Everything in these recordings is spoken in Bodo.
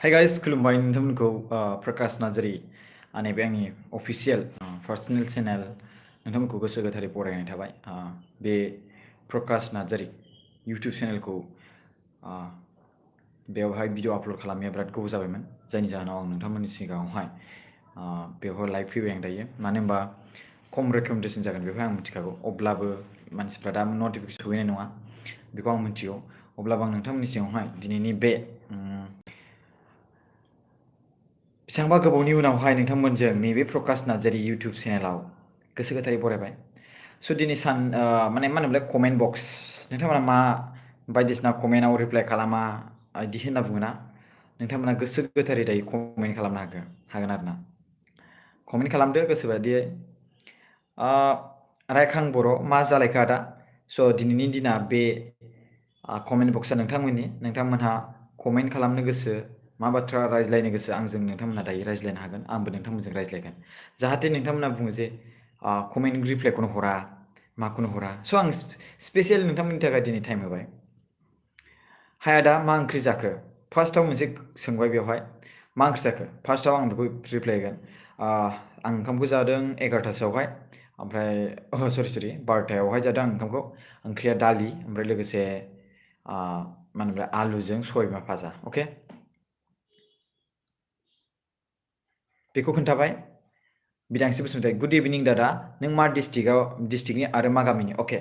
Hi guys, खुलुमबाय नोंथांमोनखौ प्रकाश नार्जारी नैबे आंनि अफिसियेल पार्सनेल चेनेल नोंथांमोनखौ गोसो गोथारै बरायनाय थाबाय बे प्रकाश नार्जारी इउटुब चेनेलखौ बेवहाय भिडिअ आपल'ड खालामनाया बिराद गोबाव जाबायमोन जायनि जाहोनाव आं नोंथांमोननि सिगाङावहाय बेवहाय लाइभ फैबाय आं दायो मानो होनबा खम रेकमेन्डेसन जागोन बेवहाय आं मिथिखागौ अब्लाबो मानसिफ्रा दा नटिफिकेसन सहैनाय नङा बेखौ आं मिथिगौ अब्लाबो आं नोंथांमोननि सिगाङावहाय दिनैनि बे बेसेबांबा गोबावनि उनावहाय नोंथांमोनजों नैबे प्रकाश नार्जारी इउटुब चेनेलाव गोसो गोथारै बरायबाय स' दिनै माने मा होनोमोनलाय कमेन्ट बक्स नोंथांमोना मा बायदिसिना कमेन्टआव रिप्लाइ खालामा बिदि होनना बुङोना नोंथांमोना गोसो गोथारै दायो कमेन्ट खालामनो हागोन आरो ना कमेन्ट खालामदो गोसोबायदियै रायखां बर' मा जालायखो आदा स' दिनैनि दिना बे कमेन्ट बक्सआ नोंथांमोनहा कमेन्ट खालामनो गोसो मा बाथ्रा रायज्लायनो गोसो आंजों नोंथांमोनहा दायो रायज्लायनो हागोन आंबो नोंथांमोनजों रायज्लायगोन जाहाथे नोंथांमोना बुङो जे कमेन्ट रिप्लाइखौनो हरा माखौनो हरा स' आं स्पेसियेल नोंथांमोननि थाखाय दिनै टाइम होबाय हाय आदा मा ओंख्रि जाखो फार्स्टआव मोनसे सोंबाय बेवहाय मा ओंख्रि जाखो फार्स्टआव आं बेखौ रिप्लाइ होगोन आं ओंखामखौ जादों 11टासोआवहाय ओमफ्राय सरि 12टायावहाय जादों आं ओंखामखौ ओंख्रिया दालि ओमफ्राय लोगोसे मा होनोमोनलाय आलुजों सबायबिमा भाजा अके बेखौ खोन्थाबाय बिदांस्रि बसुमतारी गुड इभिनिं दादा नों मा डिस्ट्रिक्टनि आरो मा गामिनि अके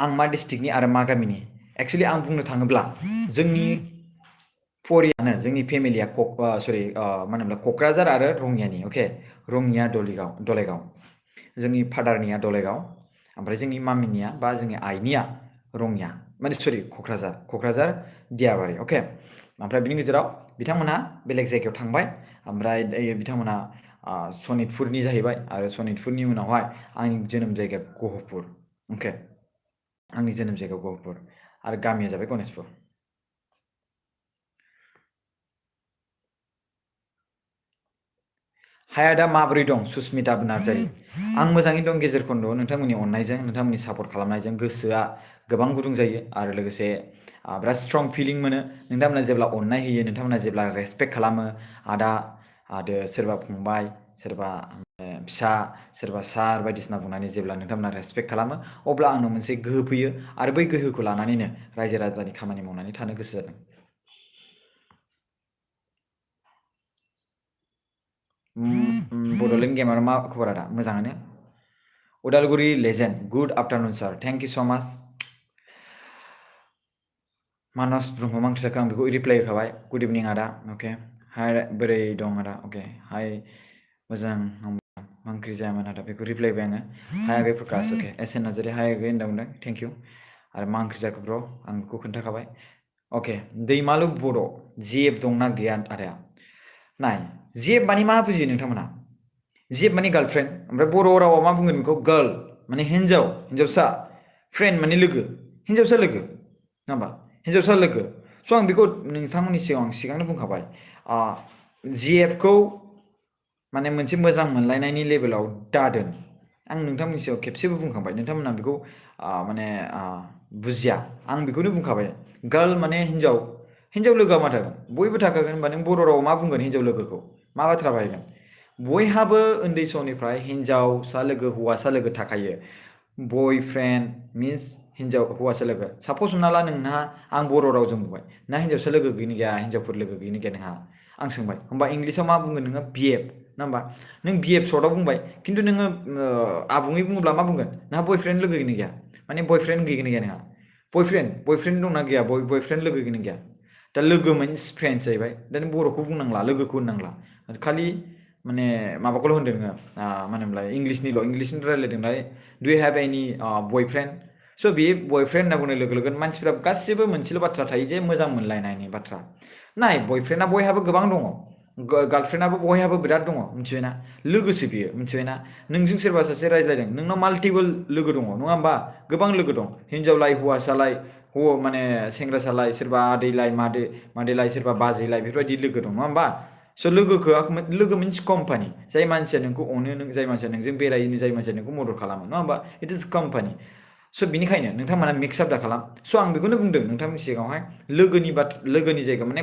आं मा डिस्ट्रिक्टनि आरो मा गामिनि एक्सुवेलि आं बुंनो थाङोब्ला जोंनि जोंनि फेमिलिया मा होनोमोनलाय क'क्राझार आरो रङियानि अके रङिया दलेगाव जोंनि फादारनिया दलेगाव ओमफ्राय जोंनि मामिनिया बा जोंनि आइनिया रङिया माने क'क्राझार दियाबारि अके ओमफ्राय बिनि गेजेराव बिथांमोनहा बेलेग जायगायाव थांबाय ओमफ्राय बिथांमोनहा सनितपुरनि जाहैबाय आरो सनितपुरनि उनावहाय आंनि जोनोम जायगाया गहपुर अके आंनि जोनोम जायगायाव गहपुर आरो गामिया जाबाय गणेशपुर हाय आदा माबोरै दं सुस्मिता नार्जारी आं मोजाङै दं गेजेर खन्द'आव नोंथांमोननि अननायजों नोंथांमोननि सापर्ट खालामनायजों गोसोआ गोबां गुदुं जायो आरो लोगोसे बिराद स्ट्रं फिलिं मोनो नोंथांमोना जेब्ला अननाय होयो नोंथांमोना जेब्ला रेसपेक्ट खालामो आदा आरो सोरबा फंबाय सोरबा फिसा सोरबा सार बायदिसिना बुंनानै जेब्ला नोंथांमोना रेसपेक्ट खालामो अब्ला आंनाव मोनसे गोहो फैयो आरो बै गोहोखौ लानानैनो रायजो राजानि खामानि मावनानै थानो गोसो जादों बड'लेण्ड गेमार मा खबर आदा मोजाङानो Udalguri legend good afternoon sir thank you so' much मानस ब्रह्म मा ओंख्रि जाखो आं बेखौ रिप्लाइ होखाबाय गुड इभिनिं आदा अके हाय बोरै दं आदा अके हाय मोजां मा ओंख्रि जायामोन आदा बेखौ रिप्लाइ होबाय आङो हाय आगै प्रकाश अके एस एन नार्जारी हाय आगै होनना बुंदों थेंक इउ आरो मा ओंख्रि जाखो ब्र' आं बेखौ खोन्थाखाबाय अके दैमालु बर' जिएफ दंना गैया आदाया नाय जिएफ माने मा बुजियो नोंथांमोना जिएफ माने गार्लफ्रेन्ड ओमफ्राय बर' रावाव मा बुंगोन बेखौ गार्ल माने हिन्जावसा फ्रेन्ड माने लोगो हिन्जावसा लोगो नङा होमबा हिन्जावसा लोगो स' आं बेखौ नोंथांमोननि सिगाङाव सिगांनो बुंखाबाय जिएफखौ माने मोनसे मोजां मोनलायनायनि लेभेलाव दादोन आं नोंथांमोननि सिगाङाव खेबसेबो बुंखांबाय नोंथांमोना बेखौ माने बुजिया आं बेखौनो बुंखाबाय गार्ल माने हिन्जाव लोगोआ मा थागोन बयबो थाखागोन होनबा नों बर' रावाव मा बुंगोन हिन्जाव लोगोखौ मा बाथ्रा बाहायगोन बयहाबो उन्दै समनिफ्राय हिन्जावसा लोगो हौवासा लोगो थाखायो बयफ्रेन्ड मिन्स हौवासा लोगो सापस हमना ला नोंहा आं बर' रावजों बुंबाय ना हिन्जावसा लोगो गैयैनो गैया हिन्जावफोर लोगो गैयैनो गैया नोंहा आं सोंबाय होमबा इंलिसाव मा बुंगोन नोङो बिएफ ना होमबा नों बिएफ सर्टआव बुंबाय खिन्थु नोङो आबुङै बुङोब्ला मा बुंगोन नोंहा बयफ्रेन्ड लोगो गैयैनो गैया माने बयफ्रेन्ड गैयैनो गैया नोंहा बयफ्रेन्ड दंना गैया बयफ्रेन्ड लोगो गैयैनो गैया दा लोगो मिन्स फ्रेन्ड जाहैबाय दा नों बर'खौ बुंनांला लोगोखौ होननांला खालि माने माबाखौल' होनदों नोङो मा होनोमोनलाय इंलिसनि रायज्लायदों नालाय डु इउ हेभ एनि बयफ्रेन्ड स' बे बयफ्रेन्ड होनना बुंनाय लोगो लोगो मानसिफ्रा गासिबो मोनसेल' बाथ्रा थायो जे मोजां मोनलायनायनि बाथ्रा नाय बयफ्रेन्डआ बयहाबो गोबां दङ गार्लफ्रेन्डआबो बयहाबो बिराद दङ मिथिबायना लोगोसो बियो मिथिबायना नोंजों सोरबा सासे रायज्लायदों नोंनाव माल्टिपोल लोगो दङ नङा होमबा गोबां लोगो दं हिन्जावलाय हौवासालाय माने सेंग्रासालाय सोरबा आदैलाय मादैलाय सोरबा बाजैलाय बेफोरबायदि लोगो दं नङा होमबा स' लोगो मिन्स कम्पानि जाय मानसिया नोंखौ अनो जाय मानसिया नोंजों बेरायो जाय मानसिया नोंखौ मदद खालामो नङा होमबा इट इज कम्पानि स' बिनिखायनो नोंथांमोना मिक्स आप दा खालाम। स' आं बेखौनो बुंदों नोंथांमोननि सिगाङावहाय लोगोनि जायगायाव माने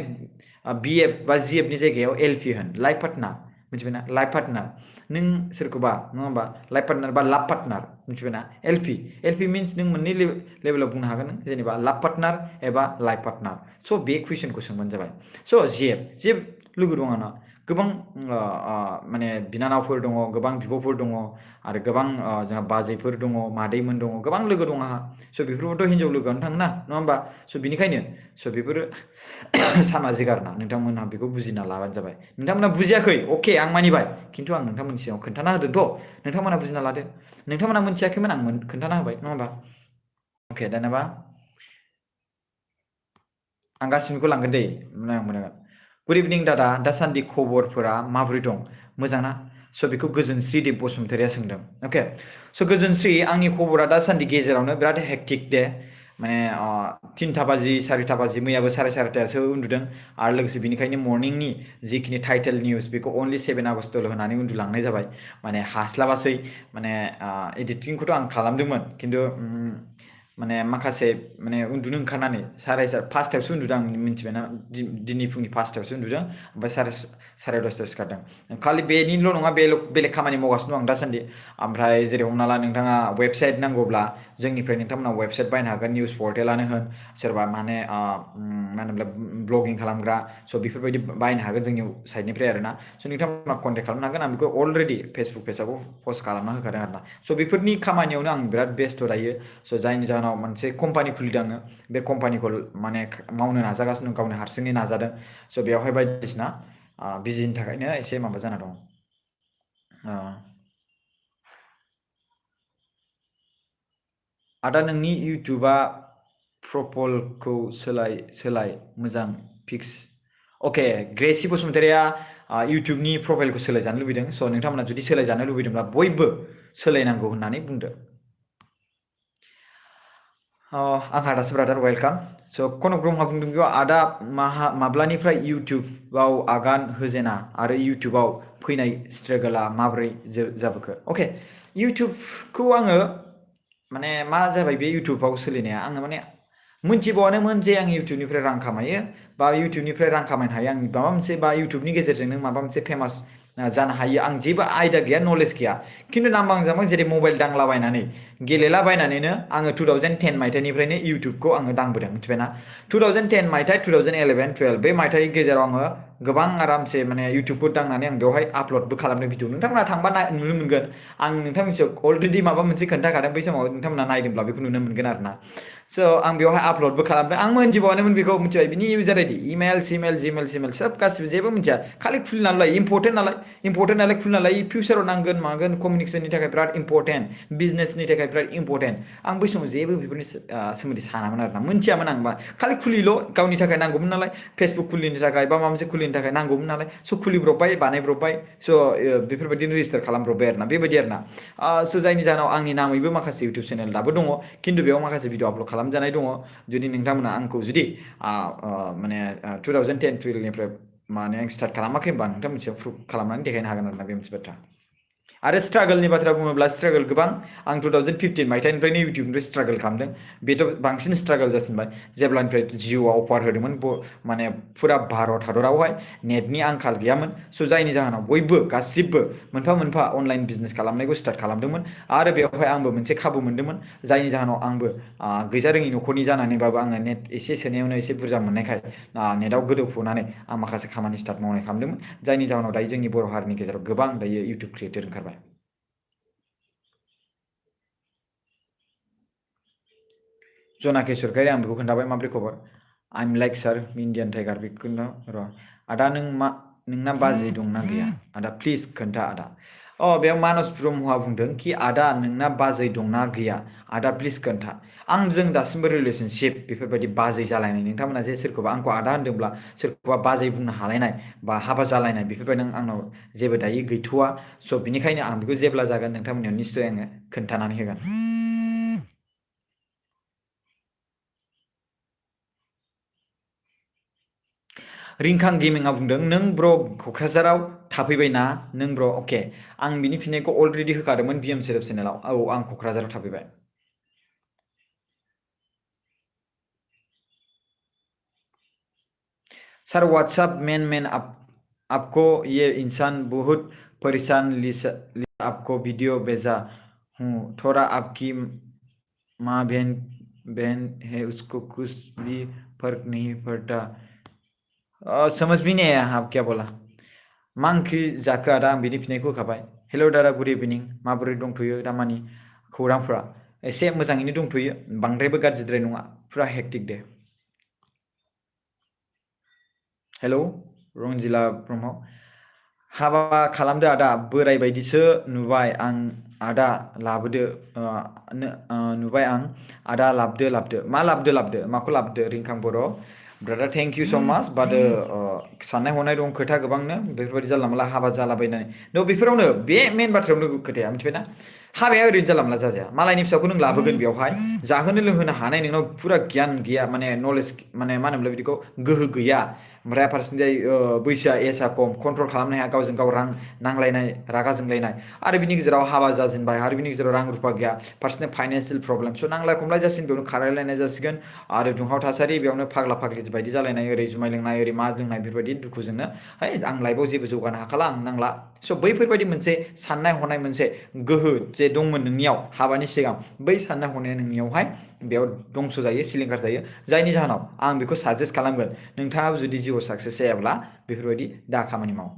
BF बा GF नि जायगायाव LP होन लाइफ पार्टनार मिथिबायना लाइफ पार्टनार नों सोरखौबा नङा होमबा लाइफ पार्टनार बा लाभ पार्टनार मिथिबायना LP मिन्स नों मोननै लेभेलाव बुंनो हागोन नों जेनेबा लाभ पार्टनार एबा लाइफ पार्टनार स' बे कुइसनखौ सोंबानो जाबाय। स' GF लोगो दं आंना गोबां माने बिनानावफोर दङ गोबां बिब'फोर दङ आरो गोबां जोंहा बाजैफोर दङ मादैमोन दङ गोबां लोगो दं आंहा स' बेफोरबोथ' हिनजाव लोगोआनो थाङो ना नङा होमबा स' बिनिखायनो स' बेफोरो सामाजिक आरोना नोंथांमोनहा बेखौ बुजिना लाबानो जाबाय। नोंथांमोना बुजियाखै अके आं मानिबाय खिन्थु आं नोंथांमोननि सिगाङाव खोन्थाना होदोंथ' नोंथांमोना बुजिना लादो नोंथांमोना मोनथियाखैमोन आं खोन्थाना होबाय नङा होमबा अके दानाबा आं गासिनिखौ लांगोन दै मोजां गुड इभिनिं दादा दासान्दि खबरफोरा माबोरै दं मोजां ना स' बेखौ गोजोनस्रि देब बसुमतारिया सोंदों अके स' गोजोनस्रि आंनि खबरा दासान्दि गेजेरावनो बिराद हेक्टिक दे माने 3टा बाजि 4टा बाजि मैयाबो 4:30टासो उन्दुदों आरो लोगोसे बिनिखायनो मर्निंनि जिखिनि टाइटेल निउस बेखौ अनलि 7 आगस्टल होनानै उन्दुलांनाय जाबाय माने हास्लाबासै माने एडिटिंखौथ' आं खालामदोंमोन खिन्थु माने माखासे माने उन्दुनो ओंखारनानै 5:30टायावसो उन्दुदों आं मिन्थिबायना दिनै फुंनि 5:00टायावसो उन्दुदों ओमफ्राय 10:30टायाव सिखारदों खालि बेनिल' नङा बेलेग खामानि मावगासिनो दं आं दासान्दि ओमफ्राय जेरै हमना ला नोंथाङा वेबसाइट नांगौब्ला जोंनिफ्राय नोंथांमोना वेबसाइट बायनो हागोन निउस पर्टेलानो होन सोरबा माने मा होनोमोनलाय ब्लगिं खालामग्रा स' बेफोरबायदि बायनो हागोन जोंनि साइडनिफ्राय आरोना स' नोंथांमोना कन्टेक्ट खालामनो हागोन आं बेखौ अलरेडि फेसबुक पेजावबो पस्ट खालामना होखादों आरोना स' बेफोरनि खामानियावनो आं बिराद बेस्थ' दायो स' जायनि जाहोनाव मोनसे कम्पानि खुलिदों आङो बे कम्पानिखौ माने मावनो नाजागासिनो दं गावनो हारसिङै नाजादों स' बेवहाय बायदिसिना बिजिनि थाखायनो एसे माबा जाना दं आदा नोंनि इउटुबा प्रफाइलखौ सोलाय मोजां फिक्स अके ग्रेसि बसुमतारिया इउटुबनि प्रफाइलखौ सोलायजानो लुबैदों स' नोंथांमोना जुदि सोलायजानो लुबैदोंब्ला बयबो सोलायनांगौ होननानै बुंदो आंहा दासो ब्रादार वेलकाम स' कनक ब्रह्मआ बुंदों बेयाव आदा माब्लानिफ्राय इउटुबाव आगान होजेना आरो इउटुबाव फैनाय स्ट्रागोला माबोरै जाबोखो अके इउटुबखौ आङो माने मा जाबाय बे इउटुबाव सोलिनाया आङो माने मोनथिबावानोमोन जे आं इउटुबनिफ्राय रां खामायो बा इउटुबनिफ्राय रां खामायनो हायो आं माबा मोनसे बा इउटुबनि गेजेरजों नों माबा मोनसे फेमास जानो हायो आं जेबो आयदा गैया नलेज गैया खिन्थु नांबां जाबां जेरै मबाइल दांलाबायनानै गेलेलाबायनानैनो आङो 2010 मायथाइनिफ्रायनो इउटुबखौ आङो दांबोदों मिथिबायना 2010 मायथाइ 2011 12 बे मायथाइनि गेजेराव आङो गोबां आरामसे माने इउटुबखौ दांनानै आं बेवहाय आपल'डबो खालामदों भिडिअ नोंथांमोना थांबा नुनो मोनगोन आं नोंथांनि सिगाङाव अलरेडि माबा मोनसे खोन्थाखादों बै समाव नोंथांमोना नायदोंब्ला बेखौ नुनो मोनगोन आरोना स' आं बेवहाय आपल'डबो खालामदों आं मोनथिबावानोमोन बेखौ मिथिबाय बिनि user ID email Simmel Gmail सोब गासिबो जेबो मिथिया खालि खुलिनानै लायो इम्परटेन्ट नालाय खुलिना लायो फिउचाराव नांगोन मागोन कमिउनिकेसननि थाखाय बिराद इम्परटेन्ट बिजनेसनि थाखाय बिराद इम्परटेन्ट आं बै समाव जेबो बेफोरनि सोमोन्दै सानामोन आरोना मोनथियामोन आं खालि खुलिल' गावनि थाखाय नांगौमोन नालाय फेसबुक खुलिनो थाखाय बा माबा मोनसे खुलिनो थाखाय नांगौमोन नालाय स' खुलिब्रबबाय बानायब्रबबाय स' बेफोरबायदिनो रेजिस्टार खालामब्रबबाय आरोना बेबायदि आरोना स' जायनि जाहोनाव आंनि नामैबो माखासे इउटुब चेनेल दाबो दङ खिन्थु बेयाव माखासे भिडिअ आपल'ड खालामजानाय दङ जुदि नोंथांमोना आंखौ जुदि माने 2010 12निफ्राय माने आं स्टार्ट खालामाखै होनबा नोंथांमोनसियाव प्रुभ खालामनानै देखायनो हागोन आरोना बे मोनसे बाथ्रा आरो स्ट्रागोलनि बाथ्रा बुङोब्ला स्ट्रागोल गोबां आं 2015 मायथाइनिफ्रायनो इउटुबनिफ्राय स्ट्रागोल खालामदों बेथ' बांसिन स्ट्रागोल जासिनबाय जेब्लानिफ्राय जिअ'आ अफार होदोंमोन माने फुरा भारत हादरावहाय नेटनि आंखाल गैयामोन स' जायनि जाहोनाव बयबो गासिबो मोनफा मोनफा अनलाइन बिजनेस खालामनायखौ स्टार्ट खालामदोंमोन आरो बेवहाय आंबो मोनसे खाबु मोनदोंमोन जायनि जाहोनाव आंबो गैजारोङि न'खरनि जानानैबाबो आङो नेट एसे सोनायावनो एसे बुरजा मोननायखाय नेटआव गोदौफुनानै आं माखासे खामानि स्टार्ट मावनाय खालामदोंमोन जायनि जाहोनाव दायो जोंनि बर' हारिनि गेजेराव गोबां दायो इउटुब क्रिएटर ओंखारबाय जनाखि सरकारि आं बेखौ खोन्थाबाय माब्रै खबर I'm like sir Indian tiger बेखौनो र' आदा नोंना बाजै दंना गैया आदा प्लिज खोन्था आदा बेयाव मानस ब्रह्मआ बुंदों कि आदा नोंना बाजै दंना गैया आदा प्लिज खोन्था आंजों दासिमबो रिलेसनशिप बेफोरबायदि बाजै जालायनाय नोंथांमोना जे सोरखौबा आंखौ आदा होनदोंब्ला सोरखौबा बाजै बुंनो हालायनाय बा हाबा जालायनाय बेफोरबायदि आंनाव जेबो दायो गैथ'वा स' बिनिखायनो आं बेखौ जेब्ला जागोन नोंथांमोननियाव निस्सय आङो खोन्थानानै होगोन रिंखां गेमिंआ बुंदों नों ब्र क'क्राझाराव थाफैबायना नों ब्र अके आं बिनि फिननायखौ अलरेडि होखादोंमोन बिएम सेरेफ चेनेलाव आं क'क्राझाराव थाफैबाय सर व्हाट्सअप मेन आपको ये इंसान बहुत परेशान लिसा आपको वीडियो भेजा हूँ थोड़ा आपकी माँ बहन है उसको कुछ भी फर्क नहीं पड़ता समझ भी नहीं आया आप क्या बोला मा ओंख्रि जाखो आदा आं बिनि फिननायखौ होखाबाय हेल' दादा गुड इभिनिं माबोरै दंथ'यो दामानि खौरांफ्रा एसे मोजाङैनो दंथ'यो बांद्रायबो गाज्रिद्राय नङा फुरा हेक्टिक दे हेल' रंजिला ब्रह्म हाबा खालामदो आदा बोराय बायदिसो नुबाय आं आदा लाबोदो नुबाय आं आदा लाबदो मा लाबदो माखौ लाबदो रिंखां बर' ब्रादार थेंक इउ स' माच बाट साननाय हनाय दं खोथा गोबांनो बेफोरबायदि जानला मोनला हाबा जालाबायनानै बेफोरावनो बे मेन बाथ्रायावनो खोथाया मिथिबायना हाबाया ओरैनो जानला मोनला जाजाया मालायनि फिसाखौ नों लाबोगोन बेवहाय जाहोनो लोंहोनो हानाय नोंनाव फुरा गियान गैया माने नलेज माने मा होनोमोनलाय बिदिखौ गोहो गैया ओमफ्राय फारसेथिंजाय बैसोआ एजआ खम कन्ट्रल खालामनो हाया गावजों गाव नांलायनाय रागा जोंलायनाय आरो बिनि गेजेराव हाबा जाजेनबाय आरो बिनि गेजेराव रां रुफा गैया फारसेथिं फाइनान्सियेल प्रब्लेम स' नांलाय खमलाय जासिगोन बेयावनो खारायलायनाय जासिगोन आरो दुंहाव थासारि बेयावनो फाग्ला फाग्लि बायदि जालायनाय ओरै जुमाय लोंनाय ओरै मा लोंनाय बेफोरबायदि दुखुजोंनो है आं लाइफआव जेबो जौगानो हाखाला आं नांला स' बैफोरबायदि मोनसे साननाय हनाय मोनसे गोहो जे दंमोन नोंनियाव हाबानि सिगां बै साननाय हनाया नोंनियावहाय बेयाव दंस' जायो सिलिंखार जायो जायनि जाहोनाव आं बेखौ साजेस्ट खालामगोन नोंथाङा जुदि जिउआव साक्सेस जायाब्ला बेफोरबायदि दा खामानि माव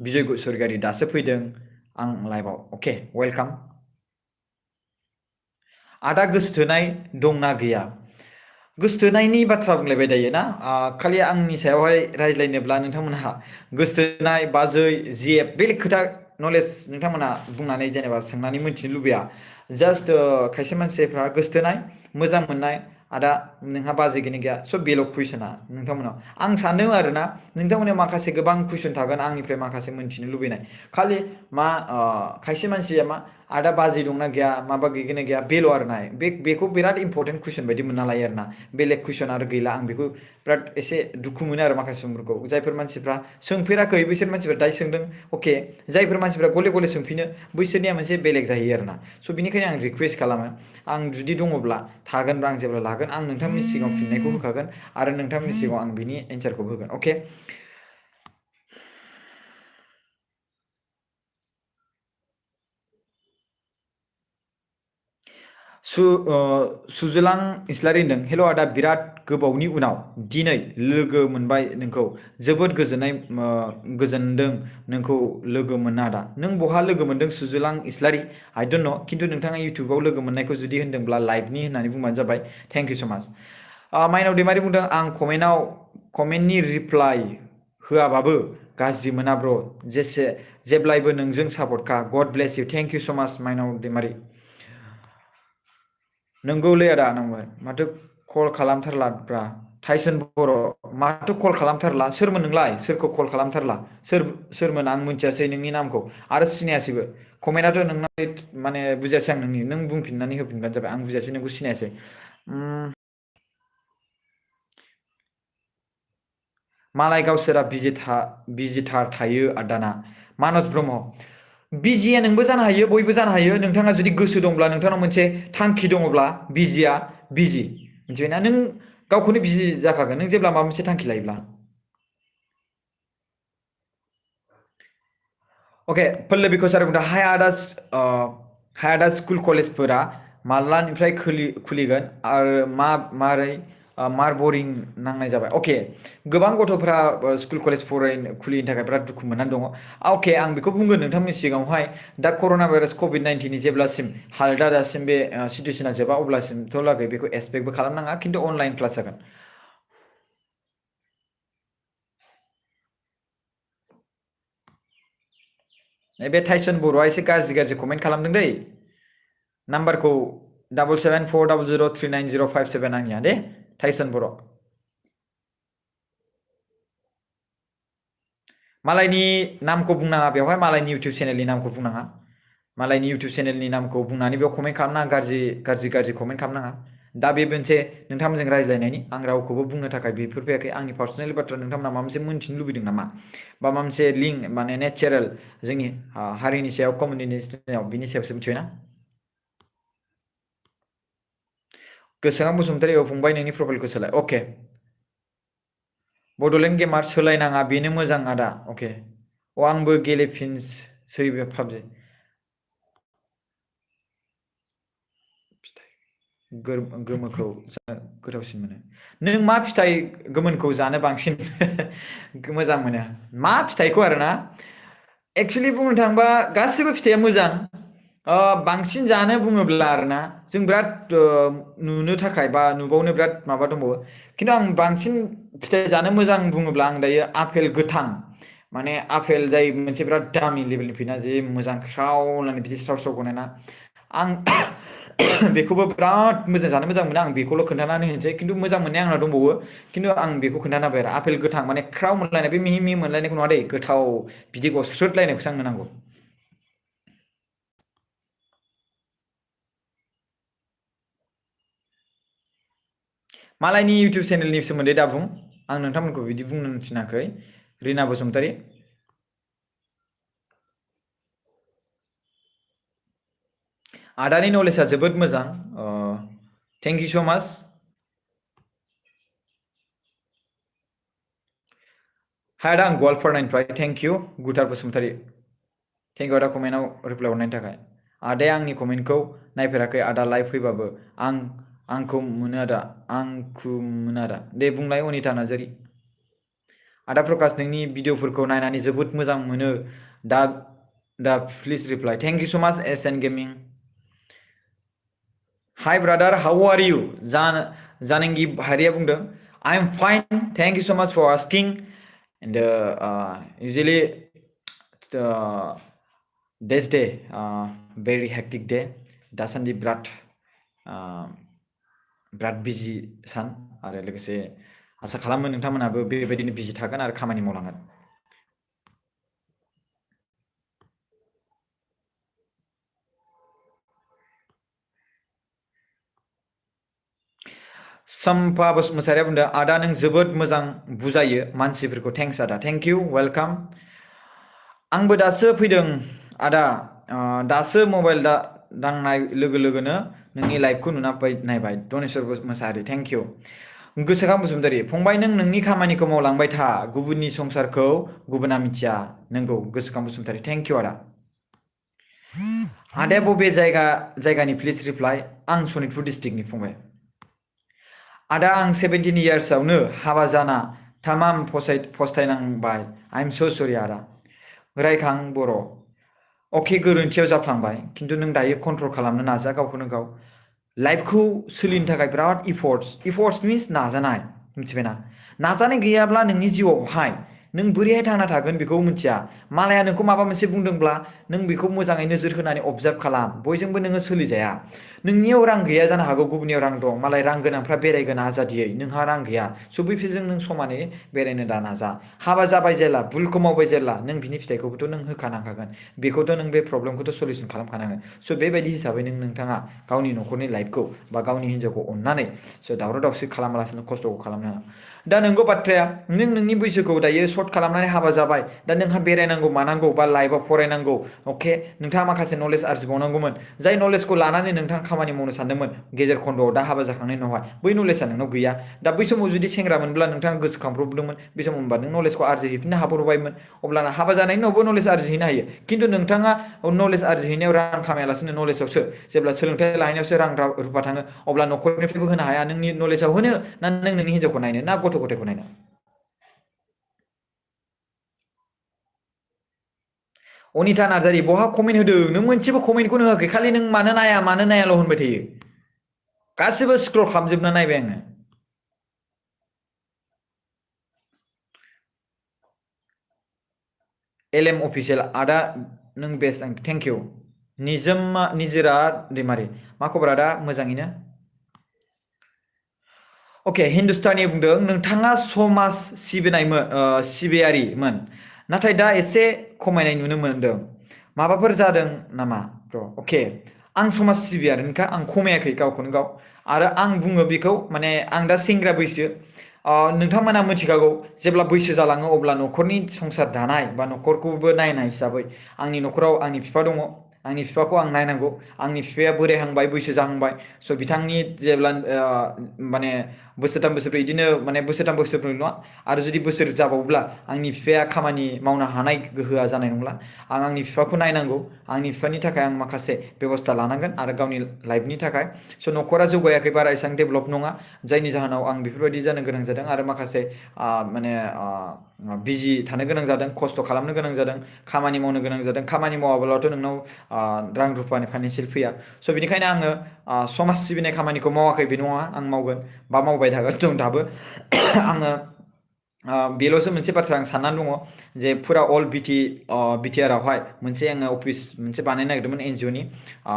बिजय सरगारि दासो फैदों आं लाइभआव अके वेलकाम आदा गोसोथोनाय दंना गैया गोसोथोनायनि बाथ्रा बुंलायबाय दायो ना खालि आंनि सायावहाय रायज्लायनोब्ला नोंथांमोनहा गोसोथोनाय बाजै जिएफ बेलेग खोथा नलेज नोंथांमोना बुंनानै जेनेबा सोंनानै मिथिनो लुबैया जास्ट खायसे मानसिफ्रा गोसोथोनाय मोजां मोननाय आदा नोंहा बाजै गैया गैया स' बेल' कुइसना नोंथांमोनाव आं सानदों आरोना नोंथांमोनाव माखासे गोबां कुइसन थागोन आंनिफ्राय माखासे मोनथिनो लुबैनाय खालि मा खायसे मानसिया मा आदा बाजै दंना गैया माबा गैगोना गैया बेल' आरोना बेखौ बिराद इम्परटेन्ट कुइसन बायदि मोनना लायो आरोना बेलेग कुइसन आरो गैला आं बेखौ बिराद एसे दुखु मोनो आरो माखासे सुबुंफोरखौ जायफोर मानसिफ्रा सोंफेराखै बैसोर मानसिफ्रा दायो सोंदों अके जायफोर मानसिफ्रा गले गले सोंफिनो बैसोरनिया मोनसे बेलेग जाहैयो आरोना स' बिनिखायनो आं रिकुवेस्ट खालामो आं जुदि दङब्ला थागोनब्ला आं जेब्ला लागोन आं नोंथांमोननि सिगाङाव फिननायखौ होखागोन आरो नोंथांमोननि सिगाङाव आं बिनि एन्सारखौ होगोन अके सुजलां इस्लारि होनदों हेल' आदा बिराद गोबावनि उनाव दिनै लोगो मोनबाय नोंखौ जोबोद गोजोनदों नोंखौ लोगो मोनना आदा नों बहा लोगो मोनदों सुजलां इस्लारि आइ डोन्ट न' खिन्थु नोंथाङा इउटुबाव लोगो मोननायखौ जुदि होनदोंब्ला लाइभनि होननानै बुंबानो जाबाय थेंक इउ स' माच माइनाव दैमारि बुंदों आं कमेन्टनि रिप्लाइ होआबाबो गाज्रि मोना ब्र जेब्लायबो नोंजों सापर्टखा गड bless you thank you so' माच माइनाव दैमारि नोंगौलै आदा नंबाय माथो कल खालामथारलाब्रा टाइसन बर' माथो कल खालामथारला सोरमोन नोंलाय सोरखौ कल खालामथारला सोरमोन आं मिथियासै नोंनि नामखौ आरो सिनायासैबो कमेन्टआथ' नोंना माने बुजियासै आं नों बुंफिननानै होफिनबानो जाबाय आं बुजियासै नोंखौ सिनायासै मालाय गावसोरा बिजिथार थायो आदाना मानस ब्रह्म बिजिया नोंबो जानो हायो बयबो जानो हायो नोंथाङा जुदि गोसो दंब्ला नोंथांनाव मोनसे थांखि दङब्ला बिजिया बिजि मिथिबायना नों गावखौनो बिजि जाखागोन नों जेब्ला माबा मोनसे थांखि लायोब्ला अके पल्लबिखौ सार बुंदों हाय आदा स्कुल कलेजफोरा माब्लानिफ्राय खुलिगोन आरो मार बरिं नांनाय जाबाय अके गोबां गथ'फ्रा स्कुल कलेज खुलिनो थाखाय बिराद दुखु मोननानै दङ अके आं बेखौ बुंगोन नोंथांमोननि सिगाङावहाय दा कर'ना भाइरास कभिड 19नि जेब्लासिम हालोदा दासिम बे सिटुवेसना जोबा अब्लासिमथ' लागै बेखौ एक्सपेक्टबो खालामनाङा खिन्थु अनलाइन क्लास जागोन बे टाइसन बर'आ एसे गाज्रि कमेन्ट खालामदों दै नाम्बारखौ 7740039057 आंनिया दे टाइसन बर' मालायनि नामखौ बुंनाङा बेवहाय मालायनि इउटुब चेनेलनि नामखौ बुंनाङा मालायनि इउटुब चेनेलनि नामखौ बुंनानै बेयाव कमेन्ट खालामनाङा गाज्रि कमेन्ट खालामनाङा दा बे मोनसे नोंथांमोनजों रायज्लायनायनि आं रावखौबो बुंनो थाखाय बेफोर फैयाखै आंनि पार्सनेल बाथ्रा नोंथांमोना माबा मोनसे मोन्थिनो लुबैदों नामा बा माबा मोनसे लिंक माने नेचारेल जोंनि हारिनि सायाव कमिउनिटिनि सायाव बिनि सायावसो मिथिबायना गोसोखां बसुमतारी फंबाय नोंनि प्रफाइलखौ सोलाय अके बड'लेण्ड गेमार सोलायनाङा बेनो मोजां आदा अके आंबो गेलेफिनसै पाबजि गोमोखौ गोथावसिन मोनो नों मा फिथाइ गोमोनखौ जानो बांसिन मोजां मोनो मा फिथाइखौ आरोना एक्सुवेलि बुंनो थाङोबा गासिबो फिथाइया मोजां बांसिन जानो बुङोब्ला आरोना जों बिराद नुनो थाखाय बा नुबावनो बिराद माबा दंबावो खिन्थु आं बांसिन फिथाइ जानो मोजां बुङोब्ला आं दायो आपेल गोथां माने आपेल जाय मोनसे बिराद दामि लेभेलनि फैना जे मोजां ख्राव होननानै बिदि स्राव स्राव गनायना आं बेखौबो बिराद मोजां जानो मोजां मोनो आं बेखौल' खोन्थानानै होनोसै खिन्थु मोजां मोननाया आंनाव दंबावो खिन्थु आं बेखौ खोन्थाना होबाय आरो आपेल गोथां माने ख्राव मोनलायनाय बे मिहि मिहि मोनलायनायखौ नङा दै गोथाव बिदि गस्रोदलायनायखौसो आंनो नांगौ मालायनि इउटुब चेनेलनि सोमोन्दै दा बुं आं नोंथांमोनखौ बिदि बुंनो थिनाखै रिना बसुमतारी आदानि नलेजआ जोबोद मोजां थेंक इउ स' माच हाय आदा आं गवालपारानिफ्राय thank you Gutar Basumatary thank you आदा कमेन्टआव रिप्लाय हरनायनि थाखाय आदाया आंनि कमेन्टखौ नायफेराखै आदा लाइभ फैबाबो आंखौ मोनो आदा आंखौ मोनो आदा दे बुंलाय अनिता नार्जारी आदा प्रकाश नोंनि भिडिअफोरखौ नायनानै जोबोद मोजां मोनो दा दा please reply thank you so' much S N gaming hi brother how are you जानेंगि हारिया बुंदों I am fine thank you so' much for asking and usually this day very hectic day दासान्दि बिराद बिजि सान आरो लोगोसे आसा खालामो नोंथांमोनाबो बेबायदिनो बिजि थागोन आरो खामानि मावलांगोन सम्पा बसुमतारिया बुंदों आदा नों जोबोद मोजां बुजायो मानसिफोरखौ थेंक्स आदा थेंक इउ वेलकाम आंबो दासो फैदों आदा दासो मबाइल दांनाय लोगो लोगोनो नोंनि लाइभखौ नुना नायबाय दनेश्वर मोसाहारि थेंक इउ गोसोखां बसुमतारी फंबाय नों नोंनि खामानिखौ मावलांबाय था गुबुननि संसारखौ गुबुना मिथिया नोंगौ गोसोखां बसुमतारी थेंक इउ आदा आदाया बबे जायगानि प्लिज रिप्लाय आं सनितपुर डिस्ट्रिक्टनि फंबाय आदा आं 17 इयार्सआवनो हाबा जाना थामाम फस्थायनांबाय आइ एम स' सरि आदा रायखां बर' अके गोरोन्थियाव जाफ्लांबाय खिन्थु नों दायो कन्ट्रल खालामनो नाजा गावखौनो गाव लाइफखौ सोलिनो थाखाय बिराद इफर्टस मिन्स नाजानाय मिथिबायना नाजानाय गैयाब्ला नोंनि जिउआवहाय नों बोरैहाय थांना थागोन बेखौ मिथिया मालाया नोंखौ माबा मोनसे बुंदोंब्ला नों बेखौ मोजाङै नोजोर होनानै अबजार्भ खालाम बयजोंबो नोङो सोलिजाया नोंनियाव रां गैया जानो हागौ गुबुननियाव रां दं मालाय रां गोनांफ्रा बेरायगोन आजादियै नोंहा रां गैया स' बैफोरजों नों समानै बेरायनो दा नाजा हाबा जाबाय जेला भुलखौ मावबाय जेला नों बिनि फिथाइखौबोथ' नों होखानांखागोन बेखौथ' नों बे प्रब्लेमखौथ' सलिउसन खालामखानांगोन स' बेबायदि हिसाबै नोंथाङा गावनि न'खरनि लाइफखौ बा गावनि हिन्जावखौ अननानै स' दावराव दावसि खालामालासिनो खस्थ'खौ खालामनाङा दा नोंगौ बाथ्राया नों नोंनि बैसोखौ दायो सर्ट खालामनानै हाबा जाबाय दा नोंहा बेरायनांगौ मानांगौ बा लाइफआव फरायनांगौ अके नोंथाङा माखासे नलेज आरजिबावनांगौमोन जाय नलेजखौ लानानै नोंथाङा खामानि मावनो सानदोंमोन गेजेर खन्द'आव दा हाबा जाखांनायनि उनावहाय बै नलेजआ नोंनाव गैया दा बै समाव जुदि सेंग्रा मोनब्ला नोंथाङा गोसोखांब्रबदोंमोन बे समाव होनबा नों नलेजखौ आरजिहैफिननो हाब्रबायमोन अब्लाना हाबा जानायनि उनावबो नलेज आरजिहैनो हायो खिन्थु नोंथाङा नलेज आरजिहैनायाव रां खामायालासिनो नलेजावसो जेब्ला सोलोंथाइ लाहैनायावसो रां रुफा थाङो अब्ला न'खरनिफ्रायबो होनो हाया नोंनि नलेजाव होनो ना नों नोंनि हिन्जावखौ नायनो ना गथ' गथायखौ नायनो अनिता नार्जारि बहा कमेन्ट होदों नों मोनसेबो कमेन्टखौनो होआखै खालि नों मानो नायाल' होनबाय थायो गासिबो स्क्रल खालामजोबना नायबाय आङो एलएम अफिसियेल आदा नों बेस्ट थेंक इउ निजोरा दैमारि मा खबर आदा मोजाङैनो अके हिन्दुस्तानी बुंदों नोंथाङा समाज सिबियारिमोन नाथाय दा एसे खमायनाय नुनो मोनदों माबाफोर जादों नामा ब्र अके आं समाज सिबियारिनिखा आं खमायाखै गावखौनो गाव आरो आं बुङो बेखौ माने आं दा सेंग्रा बैसो नोंथांमोना मिथिखागौ जेब्ला बैसो जालाङो अब्ला न'खरनि संसार दानाय बा न'खरखौबो नायनाय हिसाबै आंनि न'खराव आंनि बिफा दङ आंनि बिफाखौ आं नायनांगौ आंनि बिफाया बोरायहांबाय बैसो जाहांबाय स' बिथांनि जेब्ला माने बोसोरथाम बोसोरब्रै इदिनो माने बोसोरथाम बोसोरब्रै नङा आरो जुदि बोसोर जाबावब्ला आंनि बिफाया खामानि मावनो हानाय गोहोआ जानाय नंला आं आंनि बिफाखौ नायनांगौ आंनि बिफानि थाखाय आं माखासे बेबस्था लानांगोन आरो गावनि लाइफनि थाखाय स' न'खरा जौगायाखै बारा एसेबां डेभेलप नङा जायनि जाहोनाव आं बेफोरबायदि जानो गोनां जादों आरो माखासे माने बिजि थानो गोनां जादों खस्थ' खालामनो गोनां जादों खामानि मावनो गोनां जादों खामानि मावाब्लाथ' नोंनाव रां रुफानि फाइनान्सियेल फैया स' बेनिखायनो आङो समाज सिबिनाय खामानिखौ मावाखै बे नङा आं मावगोन बा मावबाय थागासिनो दं दाबो आङो बेल'सो मोनसे बाथ्रा आं साननानै दङ जे फुरा अल बिटिआर आवहाय मोनसे आङो अफिस मोनसे बानायनो नागिरदोंमोन एनजिअनि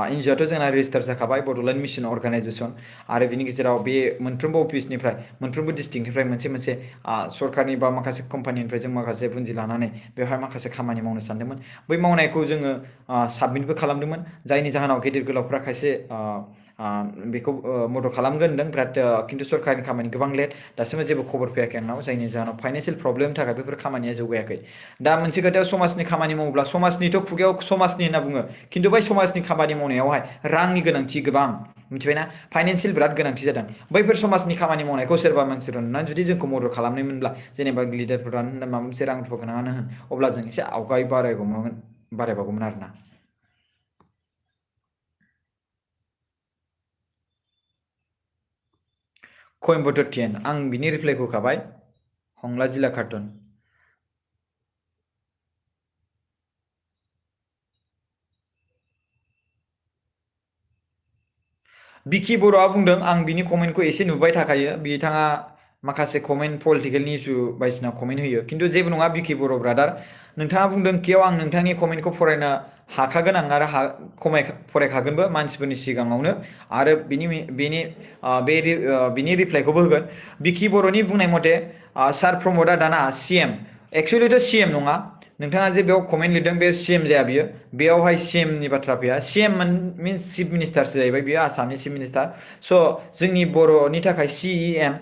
एनजिअआथ' जोंना रेजिस्टार जाखाबाय बड'लेण्ड मिसन अर्गानाइजेसन आरो बिनि गेजेराव बे मोनफ्रोमबो अफिसनिफ्राय मोनफ्रोमबो डिस्ट्रिक्टनिफ्राय मोनसे मोनसे सरकारनि बा माखासे कम्पानिनिफ्राय जों माखासे बुन्जि लानानै बेवहाय माखासे खामानि मावनो सानदोंमोन बै मावनायखौ जोङो साबमिटबो खालामदोंमोन जायनि जाहोनाव गेदेर गोलावफ्रा खायसे बेखौ मदद खालामगोन होनदों बिराद खिन्थु सरकारनि खामानि गोबां लेट दासिमबो जेबो खबर फैयाखै आंनाव जायनि जाहोनाव फाइनान्सियेल प्रब्लेमनि थाखाय बेफोर खामानिया जौगायाखै दा मोनसे खोथायाव समाजनि खामानि मावोब्ला समाजनिथ' खुगायाव समाजनि होनना बुङो खिन्थु बै समाजनि खामानि मावनायावहाय रांनि गोनांथि गोबां मिथिबायना फाइनान्सियेल बिराद गोनांथि जादों बैफोर समाजनि खामानि मावनायखौ सोरबा मानसिफोरा नुनानै जुदि जोंखौ मदद खालामनायमोनब्ला जेनेबा लिडारफोरानो होन माबा मोनसे रां रुफा गोनाङानो होन अब्ला जों एसे बारायबावगौमोन आरोना कयम्बटुर टिएन आं बिनि रिप्लाइखौ होखाबाय हंला जिल्ला कार्टुन बिकि बर'आ बुंदों आं बिनि कमेन्टखौ एसे नुबाय थाखायो बिथाङा माखासे कमेन्ट पलिटिकेलनि इस्यु बायदिसिना कमेन्ट होयो खिन्थु जेबो नङा बिकि बर' ब्रादार नोंथाङा बुंदों कियाव आं नोंथांनि कमेन्टखौ फरायनो हाखागोन आं आरो फरायखागोनबो मानसिफोरनि सिगाङावनो आरो बिनि रिप्लाइखौबो होगोन बिकि बर'नि बुंनाय मथे सार प्रमदआ दाना सिएम एक्सुवेलिथ' सिएम नङा नोंथाङा जे बेयाव कमेन्ट लिरदों बे सिएम जाया बियो बेयावहाय सिएमनि बाथ्रा फैया सिएम मिन्स चिफ मिनिस्टारसो जाहैबाय बियो आसामनि चिफ मिनिस्टार स' जोंनि बर'नि थाखाय सिइएम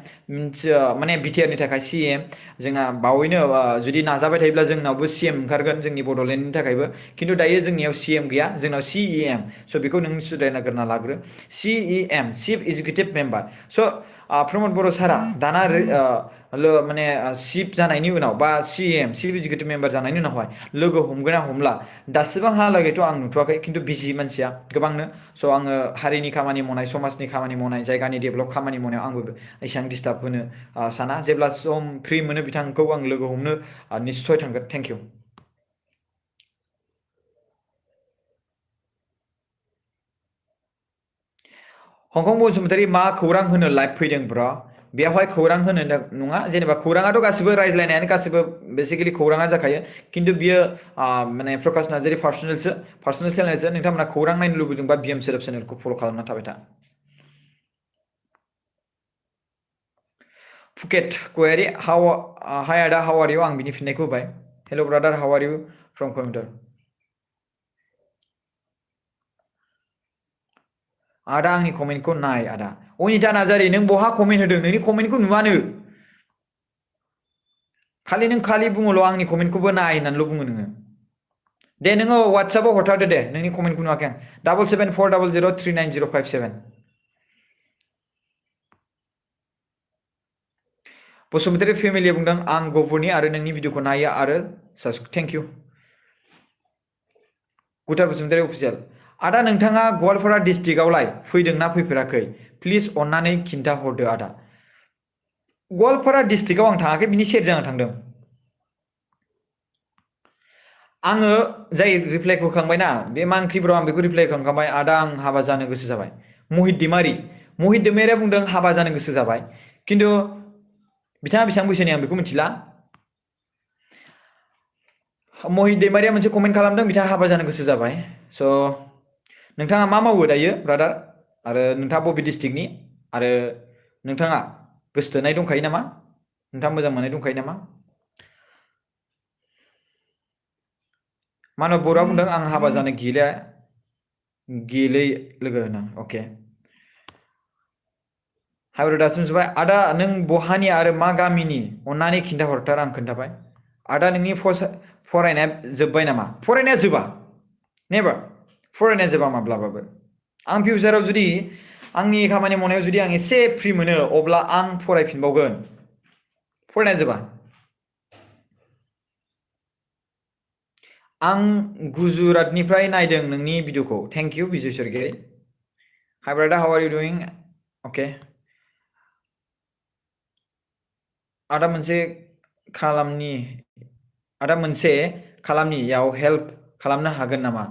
माने बिटिआरनि थाखाय सिएम जोंना बावैनो जुदि नाजाबाय थायोब्ला जोंनावबो सिएम ओंखारगोन जोंनि बड'लेण्डनि थाखायबो खिन्थु दायो जोंनियाव सिएम गैया जोंनाव सिइएम स' बेखौ नों सुद्रायनागोरना लाग्रो सिइएम चिफ एग्जिकिउटिभ मेम्बार स' प्रमद बर' सारा दाना माने चिफ जानायनि उनाव बा सिएम चिफ एग्जिकिउटिभ मेम्बार जानायनि उनावहाय लोगो हमगोना हमला दासिमहालागैथ' आं नुथ'वाखै खिन्थु बिजि मानसिया गोबांनो स' आङो हारिनि खामानि मावनाय समाजनि खामानि मावनाय जायगानि डेभेलप खामानि मावनायाव आंबो एसेबां डिस्टार्ब होनो साना जेब्ला सम फ्रि मोनो बिथांखौ आं लोगो हमनो निस्सय थांगोन थेंक इउ हंकं बसुमतारी मा खौरां होनो लाइभ फैदों ब्र बेयावहाय खौरां होनो नङा जेनेबा खौराङाथ' गासिबो रायज्लायनायानो गासिबो बेसिकेलि खौराङा जाखायो खिन्थु बियो माने प्रकाश नार्जारी पार्सनेल चेनेलसो नोंथांमोना खौरां नायनो लुबैदोंबा बिएम सोदोब चेनेलखौ फल' खालामना थाबाय था फुकेट कयारि हाय आदा हाउ आर इउ आं बिनि फिननायखौ होबाय hello' brother how are you from Coimbatore आदा आंनि कमेन्टखौ नाय आदा अनिता नार्जारी नों बहा कमेन्ट होदों नोंनि कमेन्टखौ नुवानो खालि बुङोल' आंनि कमेन्टखौबो नाय होननानैल' बुङो नोङो दे नोङो वाट्सएपाव हरथारदो दे नोंनि कमेन्टखौ नुवाखै आं 7740039057 बसुमतारी फेमिलिया बुंदों आं गफुरनि आरो नोंनि भिडिअखौ नायो आरो thank you Gutar Basumatary official आदा नोंथाङा गवालपारा डिस्ट्रिक्टआवलाय फैदोंना फैफेराखै प्लिज अन्नानै खिन्था हरदो आदा गवालपारा डिस्ट्रिक्टआव आं थाङाखै बिनि सेरजों आं थांदों आङो जाय रिप्लाइखौ होखांबायना बे मा ओंख्रि ब्र आं बेखौ रिप्लाइ होखांबाय आदा आं हाबा जानो गोसो जाबाय महित दैमारिया बुंदों हाबा जानो गोसो जाबाय खिन्थु बिथाङा बेसेबां बैसोनि आं बेखौ मिथिला महित दैमारिया मोनसे कमेन्ट खालामदों बिथाङा हाबा जानो गोसो जाबाय स' नोंथाङा मा मावो दायो ब्रादार आरो नोंथाङा बबे डिस्ट्रिक्टनि आरो नोंथाङा गोसोथोनाय दंखायो नामा नोंथाङा मोजां मोननाय दंखायो नामा मानब बर'आ बुंदों आं हाबा जानो गेले लोगो होनना अके हाब्रु दासिम जोब्बाय आदा नों बहानि आरो मा गामिनि अन्नानै खिन्थाहरथार आं खोन्थाबाय आदा नोंनि फरायनाया जोब्बाय नामा फरायनाया जोबा नेभार फरायनाया जोबा माब्लाबाबो आं फिउचाराव जुदि आंनि खामानि मावनायाव जुदि आं एसे फ्रि मोनो अब्ला आं फरायफिनबावगोन फरायनाया जोबा आं गुजरातनिफ्राय नायदों नोंनि भिडिअखौ थेंक इउ बिजय सरगियारि हाय ब्रादार हाउ आर इउ डुइं अके आदा मोनसे खालामनियाव हेल्प खालामनो हागोन नामा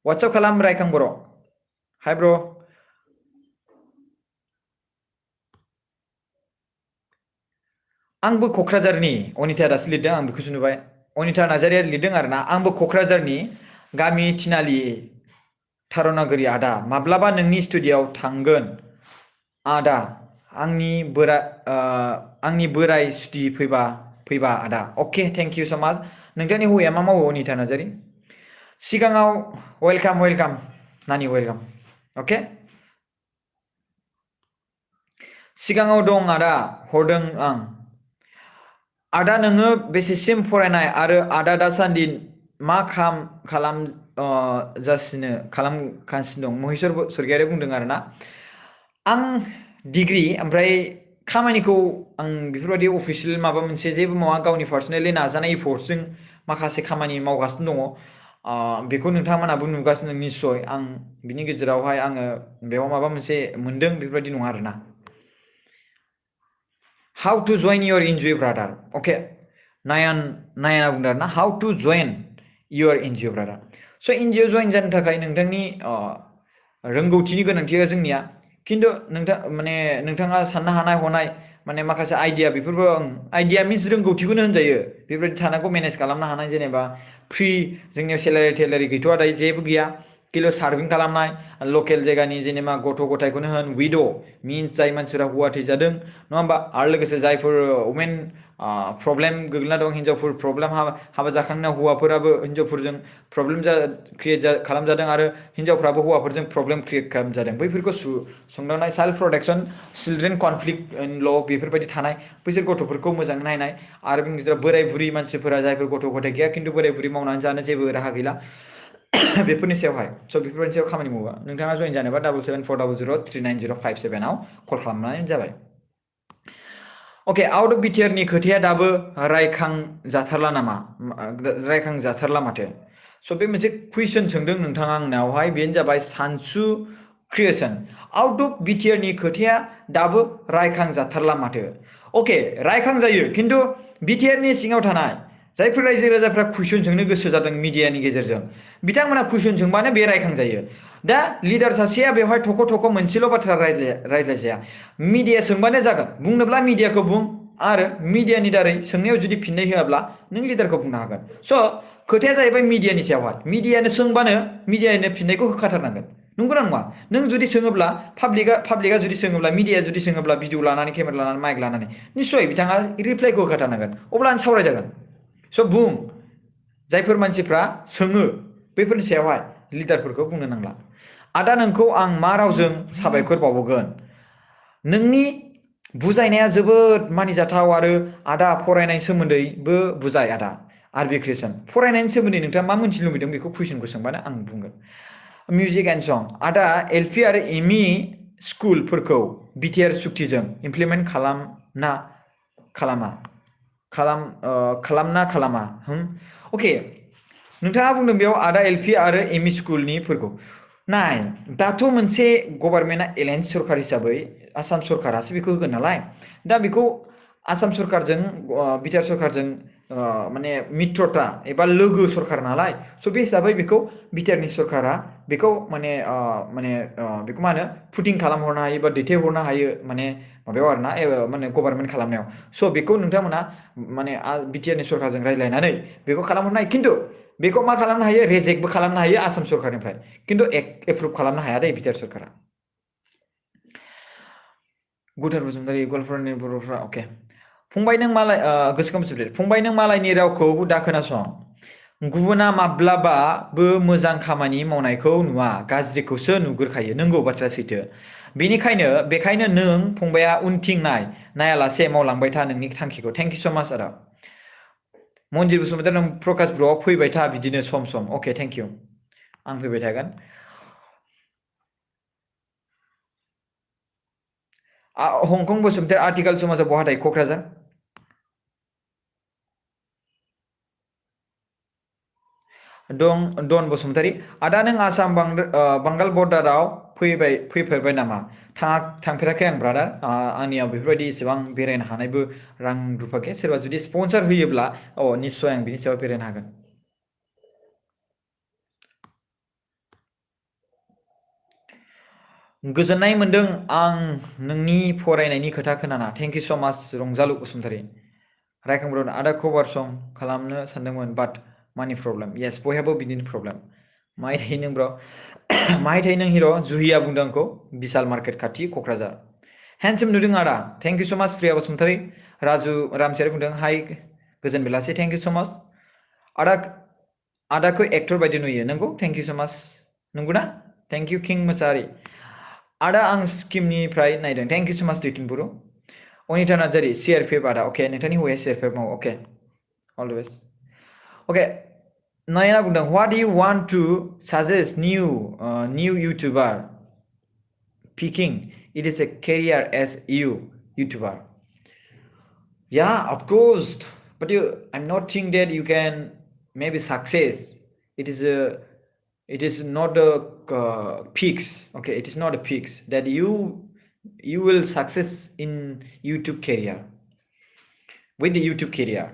वाट्सएप खालाम रायखां बर' हाय ब्र' आंबो क'क्राझारनि अनिताया दासो लिरदों आं बेखौसो नुबाय अनिता नार्जारिया लिरदों आरोना आंबो क'क्राझारनि गामि थिनालि थारनागुरि आदा माब्लाबा नोंनि स्टुडिय'आव थांगोन आदा आंनि बोराय सुथि फैबा आदा अके थेंक इउ स' माच नोंथांनि हौवाया मा मावो अनिता नार्जारि सिगाङाव वेलकाम नानि वेलकाम अके सिगाङाव दं आदा हरदों आं आदा नोङो बेसेसिम फरायनाय आरो आदा दासान्दि मा खालामगासिनो दं महेस्वर सरगियारि बुंदों आरोना आं डिग्री ओमफ्राय खामानिखौ आं बेफोरबायदि अफिसियेल माबा मोनसे जेबो मावा गावनि पार्सनेलि नाजानाय एफर्टजों माखासे खामानि मावगासिनो दङ बेखौ नोंथांमोनाबो नुगासिनो निस्सय आं बिनि गेजेरावहाय आङो बेयाव माबा मोनसे मोनदों बेफोरबायदि नङा आरोना how to join your NGO brother okay नायना बुंदों आरोना how to join your NGO brother so' NGO जइन जानो थाखाय नोंथांनि रोंगौथिनि गोनांथिया जोंनिया खिन्थु नोंथाङा साननो हानाय हनाय माने माखासे आइडिया बेफोरबो आइडिया मिन्स रोंगौथिखौनो होनजायो बेबायदि थानांगौ मेनेज खालामनो हानाय जेनेबा फ्रि जोंनियाव सेलारि गैथ'वा दायो जेबो गैया किल' सार्भिं खालामनाय लकेल जायगानि जेनेबा गथ' गथायखौनो होन विड' मिन्स जाय मानसिफोरा हौवा थैजादों नङा होमबा आरो लोगोसे जायफोर वमेन प्रब्लेम गोग्लैना दं हिनजावफोर प्रब्लेम हाबा जाखांनाय हौवाफोराबो हिनजावफोरजों प्रब्लेम क्रिएट खालामजादों आरो हिनजावफ्राबो हौवाफोरजों प्रब्लेम क्रिएट खालामजादों बैफोरखौ सुंदांनाय चाइल्ड प्रटेक्शन चिल्ड्रेन कनफ्लिक्ट ल' बेफोरबायदि थानाय बैसोर गथ'फोरखौ मोजां नायनाय आरो बिनि गेजेराव बोराय बुरि मानसिफोरा जायफोर गथ' गथाय गैया खिन्थु बोराय बुरि मावनानै जानो जेबो राहा गैला बेफोरनि सायावहाय स' बेफोरनि सायाव खामानि मावो नोंथाङा जइन जानोबा 7740039057 आव कल खालामनानै जाबाय अके आउट अफ बिटिआरनि खोथाया दाबो रायखांजाथारला माथो स' बे मोनसे कुइसन सोंदों नोंथाङा आंनावहाय बेनो जाबाय सानसु क्रिएसन आउट अफ बिटिआरनि खोथाया दाबो रायखांजाथारला माथो अके रायखांजायो खिन्थु बिटिआरनि सिङाव थानाय जायफोर रायजो राजाफ्रा कुइसन सोंनो गोसो जादों मिडियानि गेजेरजों बिथांमोना कुइसन सोंबानो बे रायखांजायो दा लिडार सासेया बेवहाय थख' मोनसेल' बाथ्रा रायज्लायजाया मिडिया सोंबानो जागोन बुंनोब्ला मिडियाखौ बुं आरो मिडियानि दारै सोंनायाव जुदि फिननाय होआब्ला नों लिडारखौ बुंनो हागोन स' खोथाया जाहैबाय मिडियानि सायावहाय मिडियानो सोंबानो मिडियानो फिननायखौ होखाथारनांगोन नंगौना नङा नों जुदि सोङोब्ला पाब्लिका जुदि सोङोब्ला मिडिया जुदि सोङोब्ला भिडिअ लानानै केमेरा लानानै माइक लानानै निस्सय बिथाङा रिप्लाइखौ होखाथारनांगोन अब्लानो सावरायजागोन स' बुं जायफोर मानसिफ्रा सोङो बैफोरनि सायावहाय लिडारफोरखौ बुंनो नांला आदा नोंखौ आं मा रावजों साबायखर बावगोन नोंनि बुजायनाया जोबोद मानिजाथाव आरो आदा फरायनायनि सोमोन्दैबो बुजाय आदा आरबि क्रिएसन फरायनायनि सोमोन्दै नोंथाङा मा मोनथिनो लुबैदों बेखौ कुइसनखौ सोंबानो आं बुंगोन मिउजिक एन्ड सं आदा एलपि आरो एमइ स्कुलफोरखौ बिटिआर सुक्तिजों इमप्लिमेन्ट खालामा अके नोंथाङा बुंदों बेयाव आदा एलपि आरो एमइ स्कुलनिफोरखौ नाय दाथ' मोनसे गभार्नमेन्टआ एलायन्स सरकार हिसाबै आसाम सरकारासो बेखौ होगोन नालाय दा बेखौ आसाम सरकारजों बिटिआर सरकारजों माने मित्रता एबा लोगो सरकार नालाय स' बे हिसाबै बेखौ बिटिआरनि सरकारा बेखौ बेखौ मा होनो पुटिं खालामहरनो हायो बा दैथायहरनो हायो माने माबायाव आरोना माने गभार्नमेन्ट खालामनायाव स' बेखौ नोंथांमोना माने बिटिआरनि सरकारजों रायज्लायनानै बेखौ खालामहरनो हायो खिन्थु बेखौ मा खालामनो हायो रेजेक्टबो खालामनो हायो आसाम सरकारनिफ्राय खिन्थु एप्रुभ खालामनो हाया दे बिटिआर सरकारा गुथार बसुमतारी गवालपारानि बर'फ्रा अके फंबाय नों मालायनि रावखौ दा खोनासं गुबुना माब्लाबाबो मोजां खामानि मावनायखौ नुवा गाज्रिखौसो नुगोरखायो नंगौ बाथ्राया सैथो बेखायनो नों फंबाया उनथिं नायालासे मावलांबाय था नोंनि थांखिखौ थेंक इउ स' माच आदा मन्जिर बसुमतारी नों प्रकाश ब्र'आव फैबाय था बिदिनो सम अके थेंक इउ आं फैबाय थागोन हंकं बसुमतारी आथिखाल समाजाव बहा थायो क'क्राझार डन बसुमतारी आदा नों आसाम बांगाल बर्डाराव फैफेरबाय नामा थांफेराखै आं ब्रादार आंनियाव बेफोरबायदि एसेबां बेरायनो हानायबो रां रुफा गैया सोरबा जुदि स्पन्सर होयोब्ला निस्सय आं बिनि सायाव बेरायनो हागोन गोजोननाय मोनदों आं नोंनि फरायनायनि खोथा खोनाना थेंक इउ स' माच रंजालु बसुमतारी रायखांब्रन आदा कभार सं खालामनो सानदोंमोन बाट मानि प्रब्लेम येस बयहाबो बिदिनो प्रब्लेम माहाय थायो नों ब्र माहाय थायो नों हिर' जुहिया बुंदों आंखौ बिशाल मार्केट खाथि क'क्राझार हेन्डसम नुदों आदा थेंक इउ स' माच प्रिया बसुमतारी राजु रामसियारि बुंदों हाय गोजोन बेलासि थेंक इउ स' माच आदाखौ एक्टर बायदि नुयो नंगौ थेंक इउ स' माच नंगौना थेंक इउ किं मोसाहारि आदा आं स्किमनिफ्राय नायदों थेंक इउ स' माच दैथुन बर' अनिता नार्जारि सिआरपिएफ आदा अके नोंथांनि हौवाया सिआरपिएफ मावो अके अल द बेस्ट अके नयना बुंदों what you want to suggest new YouTuber picking it is a career as YouTuber yeah of course but I'm not think that you can maybe success it is not a fix okay it is not a fix that you will success in YouTube career with the YouTube career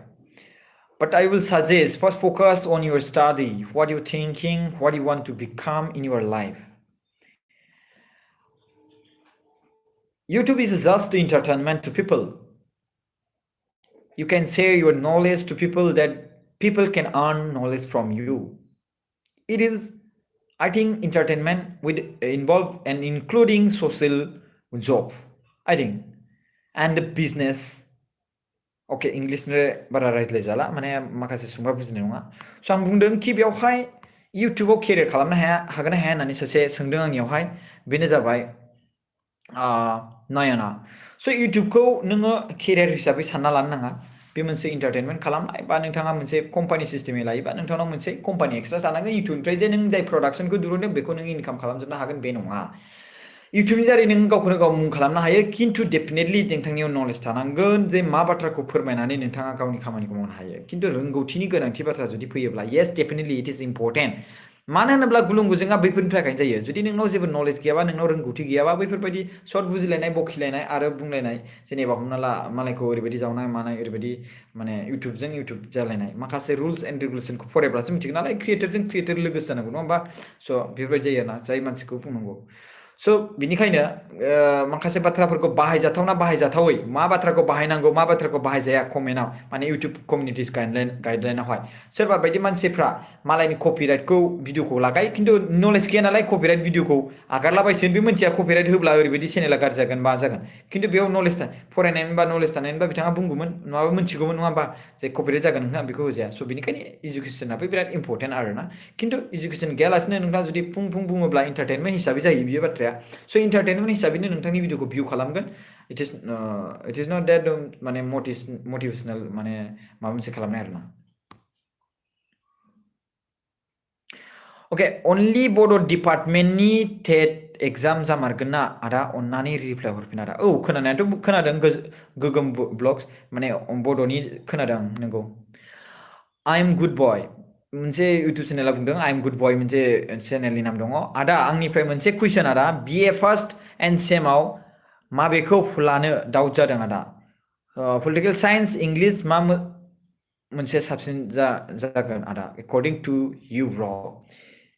but I will suggest first focus on your study what you're thinking what you want to become in your life YouTube is just entertainment to people. You can share your knowledge to people that people can earn knowledge from you. It is, I think, entertainment with involve and including social job. I think, and business. Okay, English बारा रायज्लाय जाला माने माखासे सुबुंफ्रा बुजिनाय नङा स' आं बुंदों कि बेयावहाय इउटुबाव केरियार खालामनो हागोन ना हाया होननानै सासे सोंदों आंनियावहाय बेनो जाबाय नयना स' इउटुबखौ नोङो केरियार हिसाबै सानना लानो नाङा बे मोनसे एन्टारटेनमेन्ट खालामनाय बा नोंथाङा मोनसे कम्पानि सिस्टेमै लायोबा नोंथांनाव मोनसे कम्पानि एक्सट्रा थानांगोन इउटुबनिफ्राय जे नों जाय प्रडाक्सनखौ दिहुनदों बेखौ नों इनकाम खालामजोबनो हागोन बे नङा इउटुबनि दारै नों गावखौनो गाव मुं खालामनो हायो खिन्थु डेफिनेटलि नोंथांनियाव नलेज थानांगोन जे मा बाथ्राखौ फोरमायनानै नोंथाङा गावनि खामानिखौ मावनो हायो खिन्थु रोंगौथिनि गोनांथि बाथ्रा जुदि फैयोब्ला yes definitely it is important मानो होनोब्ला गुलुं गुजुङा बैफोरनि थाखायनो जायो जुदि नोंनाव जेबो नलेज गैयाबा नोंनाव रोंगौथि गैयाबा बैफोरबायदि सर्ट बुजिलायनाय बखिलायनाय आरो बुंलायनाय जेनेबा हमना ला मालायखौ ओरैबायदि जावनाय मानाय ओरैबायदि माने इउटुब जालायनाय माखासे रुल्स एन्ड रेगुलेसनखौ फरायब्लासो मिथिगोन नालाय क्रिएटरजों क्रिएटर लोगोसे जानांगौ नङा होमबा स' बेफोरबायदि जायो आरोना जाय मानसिखौ बुंनांगौ स' बिनिखायनो माखासे बाथ्राफोरखौ बाहायजाथावना बाहायजाथावै मा बाथ्राखौ बाहायनांगौ मा बाथ्राखौ बाहायजाया कमेन्टआव माने इउटुब कमिउनिटिस गाइडलाइनावहाय सोरबा बायदि मानसिफ्रा मालायनि कपिराइटखौ भिडिअखौ लागाय खिन्थु नलेज गैया नालाय कपिराइट भिडिअखौ आगारलाबायसिगोन बे मोनथिया कपिराइट होब्ला ओरैबायदि चेनेला गाज्रि जागोन मा जागोन खिन्थु बेयाव नलेज फरायनायमोनबा नलेज थानायमोनबा बिथाङा बुंगौमोन नङाबा मोनथिगौमोन नङा होमबा जे कपिराइट जागोन नोंहा बेखौ होजाया स' बेनिखायनो इडुकेसनाबो बिराद इम्परटेन्ट आरोना खिन्थु इडुकेसन गैयालासिनो नोंथाङा जुदि फुं बुङोब्ला एन्टारटेनमेन्ट हिसाबै जायो बियो बाथ्राया स' एन्टारटेनमेन्ट हिसाबैनो नोंथांनि भिडिअखौ भिउ खालामगोन इट इज नट देट माने मटिभेसनेल माने माबा मोनसे खालामनाय आरोना अके अनलि बड' डिपार्टमेन्टनि टेट एग्जाम जामारगोन ना आदा अन्नानै रिप्लाइ हरफिन आदा औ खोनानायाथ' खोनादों गोगोम ब्लग्स माने बड'नि खोनादों नंगौ आइ एम गुड बय मोनसे इउटुब चेनेला बुंदों आइ एम गुड बय मोनसे चेनेलनि नाम दङ आदा आंनिफ्राय मोनसे कुइसन आदा बिए फार्स्ट एन्ड सेमाव माबेखौ लानो डाउट जादों आदा पलिटिकेल साइन्स इंलिश मा मोनसे साबसिन जागोन आदा एकर्डिं टु इउ ब्र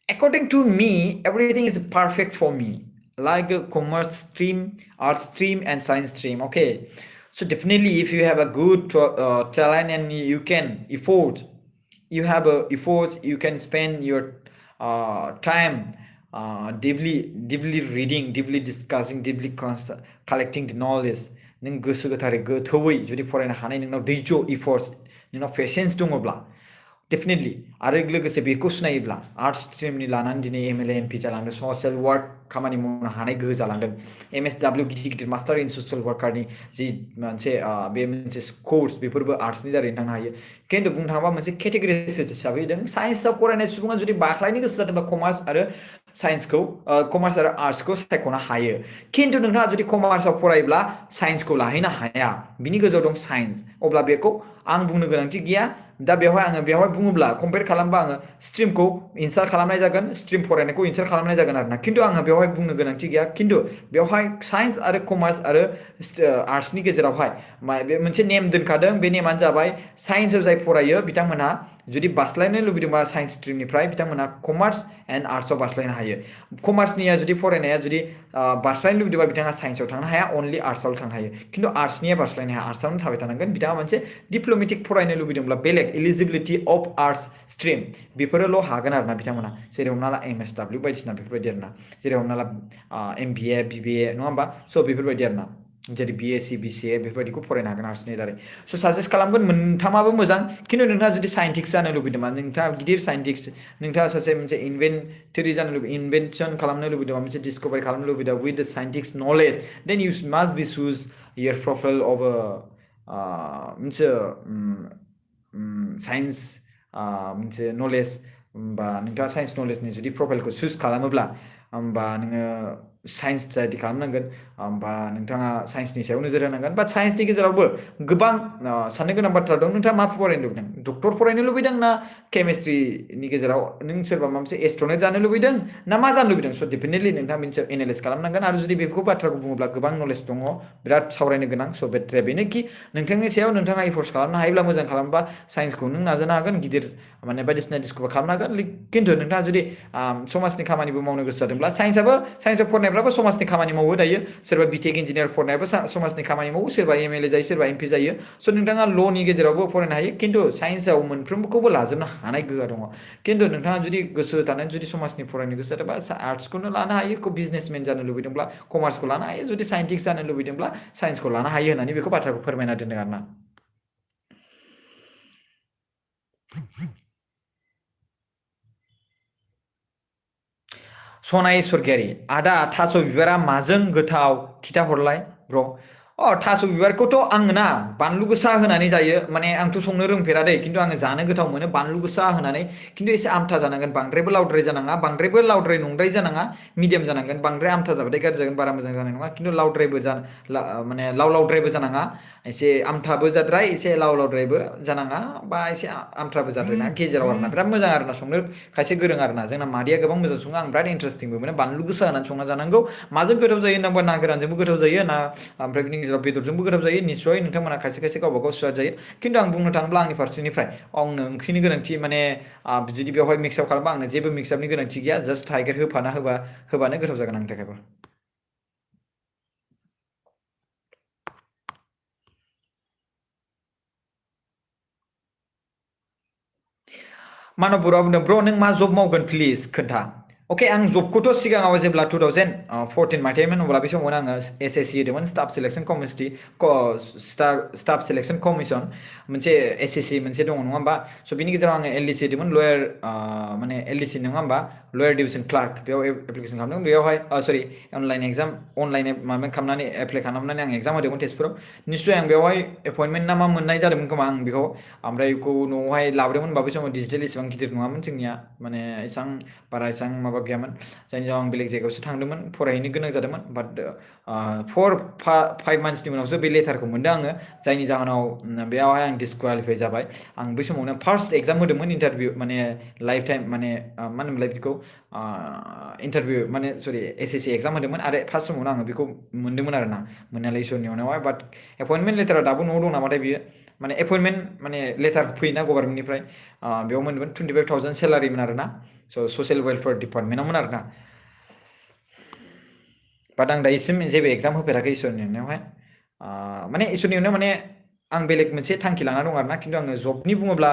according to me everything is perfect for me like a commerce stream art stream and science stream okay so definitely if you have a good talent and you can afford you have a effort you can spend your time deeply reading deeply discussing deeply collecting the knowledge नों गोसो गोथारै गोथौयै जुदि फरायनो हानाय नोंनाव दैज' इफर्ट नोंनाव पेशेन्स दङब्ला डेफिनेटलि आरो लोगोसे बेखौ सिनायोब्ला आर्ट्स स्ट्रिमनि लानानै दिनै एमएलए एमपि जालांदों ससियेल वार्क खामानि मावनो हानाय गोहो जालांदों एमएसडब्लिउ गिदिर गिदिर मास्टार इन ससियेल वार्कारनि जि मोनसे बे मोनसे कर्स बेफोरबो आर्ट्सनि दारै थांनो हायो खिन्थु बुंनो थाङोबा मोनसे केटेगरि हिसाबै होदों साइन्सआव फरायनाय सुबुङा जुदि बाख्लायनो गोसो जादोंबा कमार्स आरो साइन्सखौ कमार्स आरो आर्ट्सखौ सायख'नो हायो खिन्थु नोंथाङा जुदि कमार्सआव फरायोब्ला साइन्सखौ लाहैनो हाया बिनि गोजौआव दं साइन्स अब्ला बेखौ आं बुंनो गोनांथि गैया दा बेवहाय बुङोब्ला कम्पेयार खालामबा आङो स्ट्रिमखौ इनसार्ट खालामनाय जागोन स्ट्रिम फरायनायखौ इनसार्ट खालामनाय जागोन आरोना खिन्थु आङो बेवहाय बुंनो गोनांथि गैया खिन्थु बेवहाय साइन्स आरो कमार्स आरो आर्ट्सनि गेजेरावहाय बे मोनसे नेम दोनखादों बे नेमानो जाबाय साइन्सआव जाय फरायो बिथांमोनहा जुदि बास्लायनो लुबैदोंबा साइन्स स्ट्रिमनिफ्राय बिथांमोनहा कमार्स एन्ड आर्ट्सआव बास्लायनो हायो कमार्सनिया जुदि फरायनाया जुदि बास्लायनो लुबैदोंबा बिथाङा साइन्सआव थांनो हाया अनलि आर्ट्सआव थांनो हायो खिन्थु आर्ट्सनिया बास्लायनो हाया आर्ट्सआवनो थाबाय थानांगोन बिथाङा मोनसे डिप्ल'मेटिक फरायनो लुबैदोंब्ला बेलेग एलिजिबिलिटि अफ आर्ट्स स्ट्रिम बेफोरोल' हागोन आरोना बिथांमोना जेरै हमना ला एमएसडब्लिउ बायदिसिना बेफोरबायदि आरोना जेरै हमना ला एमबिए बिबिए नङा होमबा स' बेफोरबायदि आरोना जेरै बिएससि बिसिए बेफोरबायदिखौ फरायनो हागोन आर्ट्सनि दारै स' साजेस्ट खालामगोन मोनथामाबो मोजां खिन्थु नोंथाङा जुदि साइन्टिस्ट जानो लुबैदोंबा नोंथाङा गिदिर साइन्टिस्ट नोंथाङा सासे मोनसे इनभेन्टरि जानो लुबैदों इनभेन्सन खालामनो लुबैदोंबा मोनसे डिसकभारि खालामनो लुबैदों with the scientist knowledge then you must be choose your profile of मोनसे साइन्स मोनसे नलेज होमबा नोंथाङा साइन्स नलेजनि जुदि प्रफाइलखौ चुज खालामोब्ला होमबा नोङो साइन्स स्टाडि खालामनांगोन होमबा नोंथाङा साइन्सनि सायाव नोजोर होनांगोन बा साइन्सनि गेजेरावबो गोबां साननो गोनां बाथ्रा दं नोंथाङा मा फरायनो लुबैदों डक्टर फरायनो लुबैदों ना केमिस्ट्रिनि गेजेराव नों सोरबा माबा मोनसे एस्ट्र'नट जानो लुबैदों ना मा जानो लुबैदों स' डेफिनेटलि नोंथाङा मोनसे एनालाइस खालामनांगोन आरो जुदि बेखौ बाथ्राखौ बुङोब्ला गोबां नलेज दङ बिराद सावरायनो गोनां स' बाथ्राया बेनोखि नोंथांनि सायाव नोंथाङा एफर्स खालामनो हायोब्ला मोजां खालामबा साइन्सखौ नों नाजानो हागोन गिदिर माने बायदिसिना डिसकभार खालामनो हागोन खिन्थु नोंथाङा जुदि समाजनि खामानिबो मावनो गोसो जादोंब्ला साइन्सआव फरायनायफ्राबो समाजनि खामानि मावो दायो सोरबा बिटेक इन्जिनियार फरायनायाबो समाजनि खामानि मावो सोरबा एमएलए जायो सोरबा एमपि जायो स' नोंथाङा ल'नि गेजेरावबो फरायनो हायो खिन्थु साइन्सआव मोनफ्रोमखौबो लाजोबनो हानाय गोहोआ दङ खिन्थु नोंथाङा जुदि गोसो थानानै जुदि समाजनि फरायनो गोसो जादोंबा आर्ट्सखौनो लानो हायो बिजनेसमेन जानो लुबैदोंब्ला कमार्सखौ लानो हायो जुदि साइन्टिस्ट जानो लुबैदोंब्ला साइन्सखौ लानो हायो होननानै बेखौ बाथ्राखौ फोरमायना दोनदों आरोना सनाय सरगियारि आदा थास' बिबारा माजों गोथाव खिथा हरलाय ब्र' थास' बिबारखौथ' आङो ना बानलु गोसा होनानै जायो माने आंथ' संनो रोंफेरा दै खिन्थु आङो जानो गोथाव मोनो बानलु गोसा होनानै खिन्थु एसे आमथा जानांगोन बांद्रायबो लावद्राय जानाङा बांद्रायबो लावद्राय नंद्राय जानाङा मिडियाम जानांगोन बांद्राय आमथा जाबाथाय गाज्रि जागोन बारा मोजां जानाय नङा खिन्थु लावद्रायबो माने लावद्रायबो जानाङा एसे आमथाबो जाद्राय एसे लावद्रायबो जानाङा बा एसे आमथाबो जाद्रायना गेजेराव आरोना बिराद मोजां आरोना संनो खायसे गोरों आरोना जोंना मादैया गोबां मोजां सङो आं बिराद इन्टारेस्टिंबो मोनो बानलु गोसा होनानै संना जानांगौ माजों गोथाव जायो होनना ना गोरानजोंबो गोथाव जायो ना ओमफ्राय बिनि गेजेराव बेदरजोंबो गोथाव जायो निस्सय नोंथांमोना खायसे खायसे गावबा गाव सुवाद जायो खिन्थु आं बुंनो थाङोब्ला आंनि फारसेनिफ्राय आंनो ओंख्रिनि गोनांथि माने जुदि बेवहाय मिक्सआप खालामबा आंनो जेबो मिक्सआपनि गोनांथि गैया जास्ट थाइगिर होबानो गोथाव जागोन आंनि थाखायबो मानब बर'आ बुंदों ब्र' नों मा जब मावगोन प्लिज खोन्था अके आं जबखौथ' सिगाङाव जेब्ला 2014 मायथाइमोन अब्ला बे समावनो आङो एसएससि होदोंमोन स्टाफ सिलेक्सन कमिसन मोनसे एसएससि मोनसे दङ नङा होमबा स' बिनि गेजेराव आङो एलडिसि होदोंमोन लयार माने एलडिसि नङा होमबा लयार डिभिजन क्लार्क बेयाव एप्लिकेसन खालामदों बेयावहाय सरि अनलाइन माबा खालामनानै एप्लाइ खालामनानै आं एगजाम होदोंमोन तेजपुराव निस्सय आं बेवहाय एपइन्टमेन्ट ना मा मोननाय जादोंमोन खोमा आं बेखौ ओमफ्राय बेखौ न'आवहाय लाबोदोंमोन होनबा बे समाव डिजिटेल इसेबां गिदिर नङामोन जोंनिया माने बारा एसेबां माबा गैयामोन जायनि जाहोनाव आं बेलेग जायगायावसो थांदोंमोन फरायहैनो गोनां जादोंमोन बाट 4-5 मान्थसनि उनावसो बे लेटारखौ मोनदों आङो जायनि जाहोनाव बेयावहाय आं डिसकुवालिफाइ जाबाय आं बै समावनो फार्स्ट एगजाम होदोंमोन इन्टारभिउ माने लाइफ टाइम माने मा होनोमोनलाय बेखौ इन्टारभिउ माने सरि एसएससि एगजाम होदोंमोन आरो फार्स्ट समावनो आङो बेखौ मोनदोंमोन आरोना मोननायालाय इसोरनि अननायावहाय बाट एपइन्टमेन्ट लेटारा दाबो न'आव दं नामाथाय बियो माने एपइन्टमेन्ट माने लेटार फैयोना गभार्नमेन्टनिफ्राय बेयाव मोनदोंमोन 25,000 सेलारिमोन आरोना स' ससियेल वेलफेयार डिपार्टमेन्टआवमोन आरोना बाट आं दासिम जेबो एगजाम होफेराखै इसोरनि अननायावहाय माने इसोरनि अननायाव माने आं बेलेग मोनसे थांखि लाना दं आरोना खिन्थु आङो जबनि बुङोब्ला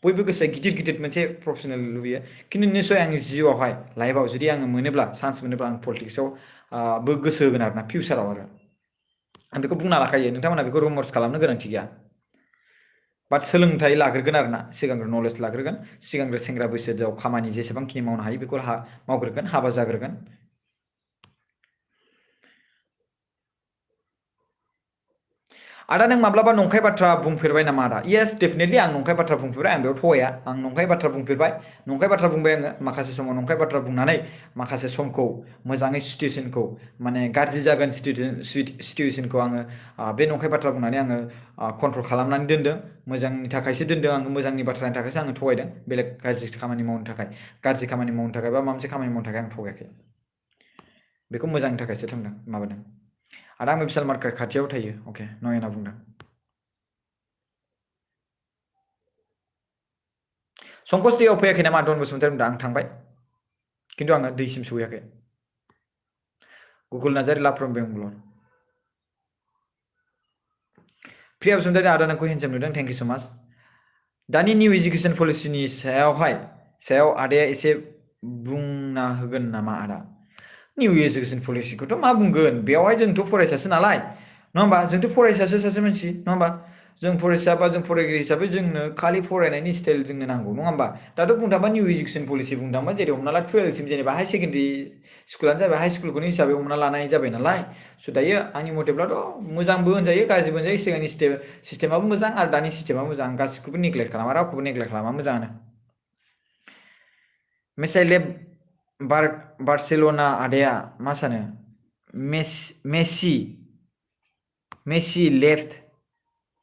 बयबो गोसोआ गिदिर गिदिर मोनसे प्रफेसनेल लुबैयो खिन्थु निस्सय आं जिउआवहाय लाइफआव जुदि आङो मोनोब्ला चान्स मोनोब्ला आं पलिटिक्सआव बो गोसो होगोन आरोना फिउचाराव आरो आं बेखौ बुंना लाखायो नोंथांमोना बेखौ रुमार्स खालामनो गोनांथि गैया बाट सोलोंथाइ लाग्रोगोन आरोना सिगांग्रो नलेज लाग्रोगोन सिगांग्रो सेंग्रा बैसोआव खामानि जेसेबांखिनि मावनो हायो बेखौ मावग्रोगोन हाबा जाग्रोगोन आदा नों माब्लाबा नंखाय बाथ्रा बुंफेरबाय नामा आदा येस डेफिनेटलि आं नंखाय बाथ्रा बुंफेरबाय आं बेयाव थगाया आं नंखाय बाथ्रा बुंफेरबाय नंखाय बाथ्रा बुंबाय आङो माखासे समाव नंखाय बाथ्रा बुंनानै माखासे समखौ मोजाङै सिचुएसनखौ माने गाज्रि जागोन सिचुएसनखौ आङो बे नंखाय बाथ्रा बुंनानै आङो कन्ट्रल खालामनानै दोनदों मोजांनि थाखायसो दोनदों आङो मोजांनि बाथ्रानि थाखायसो आङो थगायदों बेलेग गाज्रि खामानि मावनो थाखाय बा माबा मोनसे खामानि मावनो थाखाय आं थगायाखै बेखौ मोजांनि थाखायसो थांदों माबादों आदा आङो बिशाल मार्केट खाथियाव थायो अके नयना बुंदों संकस दैयाव फैयाखै नामा डन बसुमतारी बुंदों आं थांबाय खिन्थु आङो दैसिम सहैयाखै गुगुल नार्जारी लाभ फ्रम बेंगलर प्रिया बसुमतारी आदा नोंखौ हेन्डसाम नुदों थेंक इउ सो माच दानि निउ इडुकेसन पलिसिनि सायाव आदाया एसे बुंना होगोन नामा आदा निउ इडुकेसन पलिसिखौथ' मा बुंगोन बेवहाय जोंथ' फरायसासो नालाय नङा होमबा जोंथ' फरायसासो सासे मानसि नङा होमबा जों फरायसा बा जों फरायगिरि हिसाबै जोंनो खालि फरायनायनि स्टाइल जोंनो नांगौ नङा होमबा दाथ' बुंनो थाङोबा निउ इडुकेसन पलिसि बुंनो थाङोबा जेरै हमना ला 12सिम जेनेबा हाई सेकेन्डारि स्कुलानो जाबाय हाई स्कुलखौनो हिसाबै हमना लानाय जाबाय नालाय स' दायो आंनि मथेब्लाथ' मोजांबो होनजायो गाज्रिबो होनजायो सिगांनि सिस्टेमाबो मोजां आरो दानि सिस्टेमाबो मोजां गासिखौबो नेग्लेक्ट खालामा रावखौबो नेग्लेक्ट खालामा मोजाङानो मेसाइले बार्सेलना आदाया मा सानो मेसि लेफ्ट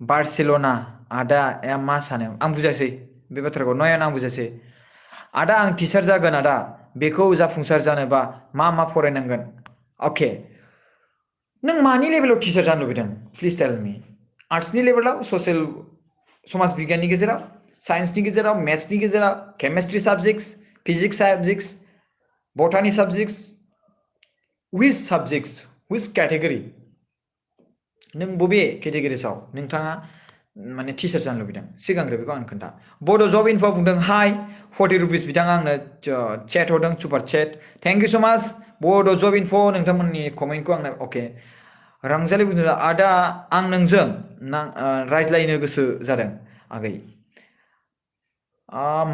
बार्सेलना आदाया मा सानो आं बुजासै बे बाथ्राखौ नयन आं बुजासै आदा आं टिचार जागोन आदा बेखौ जाफुंसार जानोबा मा फरायनांगोन अके नों मानि लेभेलाव टिचार जानो लुबैदों प्लिज टेल मी आर्ट्सनि लेभेलाव ससियेल समाज बिगियाननि गेजेराव साइन्सनि गेजेराव मेथ्सनि गेजेराव केमेस्ट्रि साबजेक्ट्स फिजिक्स साबजेक्ट्स बटानि साबजेक्ट्स which category नों बबे केटेगरिसाव नोंथाङा माने टिचार जानो लुबैदों सिगांग्रो बेखौ आं खोन्था बड' जब इनफो बुंदों हाय 40 रुपिस बिथाङा आंनो चेट हरदों सुपार चेट थेंक इउ सो माच बड' जब इनफो नोंथांमोननि कमेन्टखौ आंनो अके रंजालि बुंदों आदा आं नोंजों रायज्लायनो गोसो जादों आगै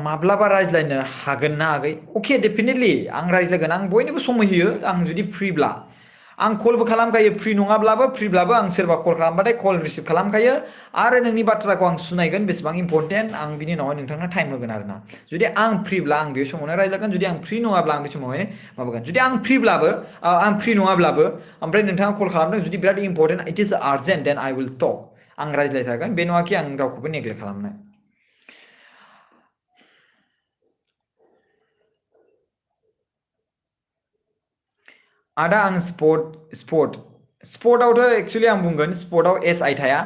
माब्लाबा रायज्लायनो हागोन ना आगै अके डेफिनेटलि आं रायज्लायगोन आं बयनोबो समय होयो आं जुदि फ्रिब्ला आं कलबो खालामखायो फ्रि नङाब्लाबो फ्रिब्लाबो आं सोरबा कल खालामबाथाय कल रिसिभ खालामखायो आरो नोंनि बाथ्राखौ आं सुनायगोन बेसेबां इम्परटेन्ट आं बिनि उनावहाय नोंथांनो टाइम होगोन आरोना जुदि आं फ्रिब्ला आं बे समावनो रायज्लायगोन जुदि आं फ्रि नङाब्ला आं बे समावहाय माबागोन जुदि आं फ्रिब्लाबो आं फ्रि नङाब्लाबो ओमफ्राय नोंथाङा कल खालामदों जुदि बिराद इम्परटेन्ट इट इज आर्जेन्ट देन आइ उइल टक आं रायज्लायथारगोन बे नङाखि आं रावखौबो नेग्लेक्ट खालामनो आदा आं स्पर्टआवथ' एक्सुवेलि आं बुंगोन स्पर्टआव एस आइ थाया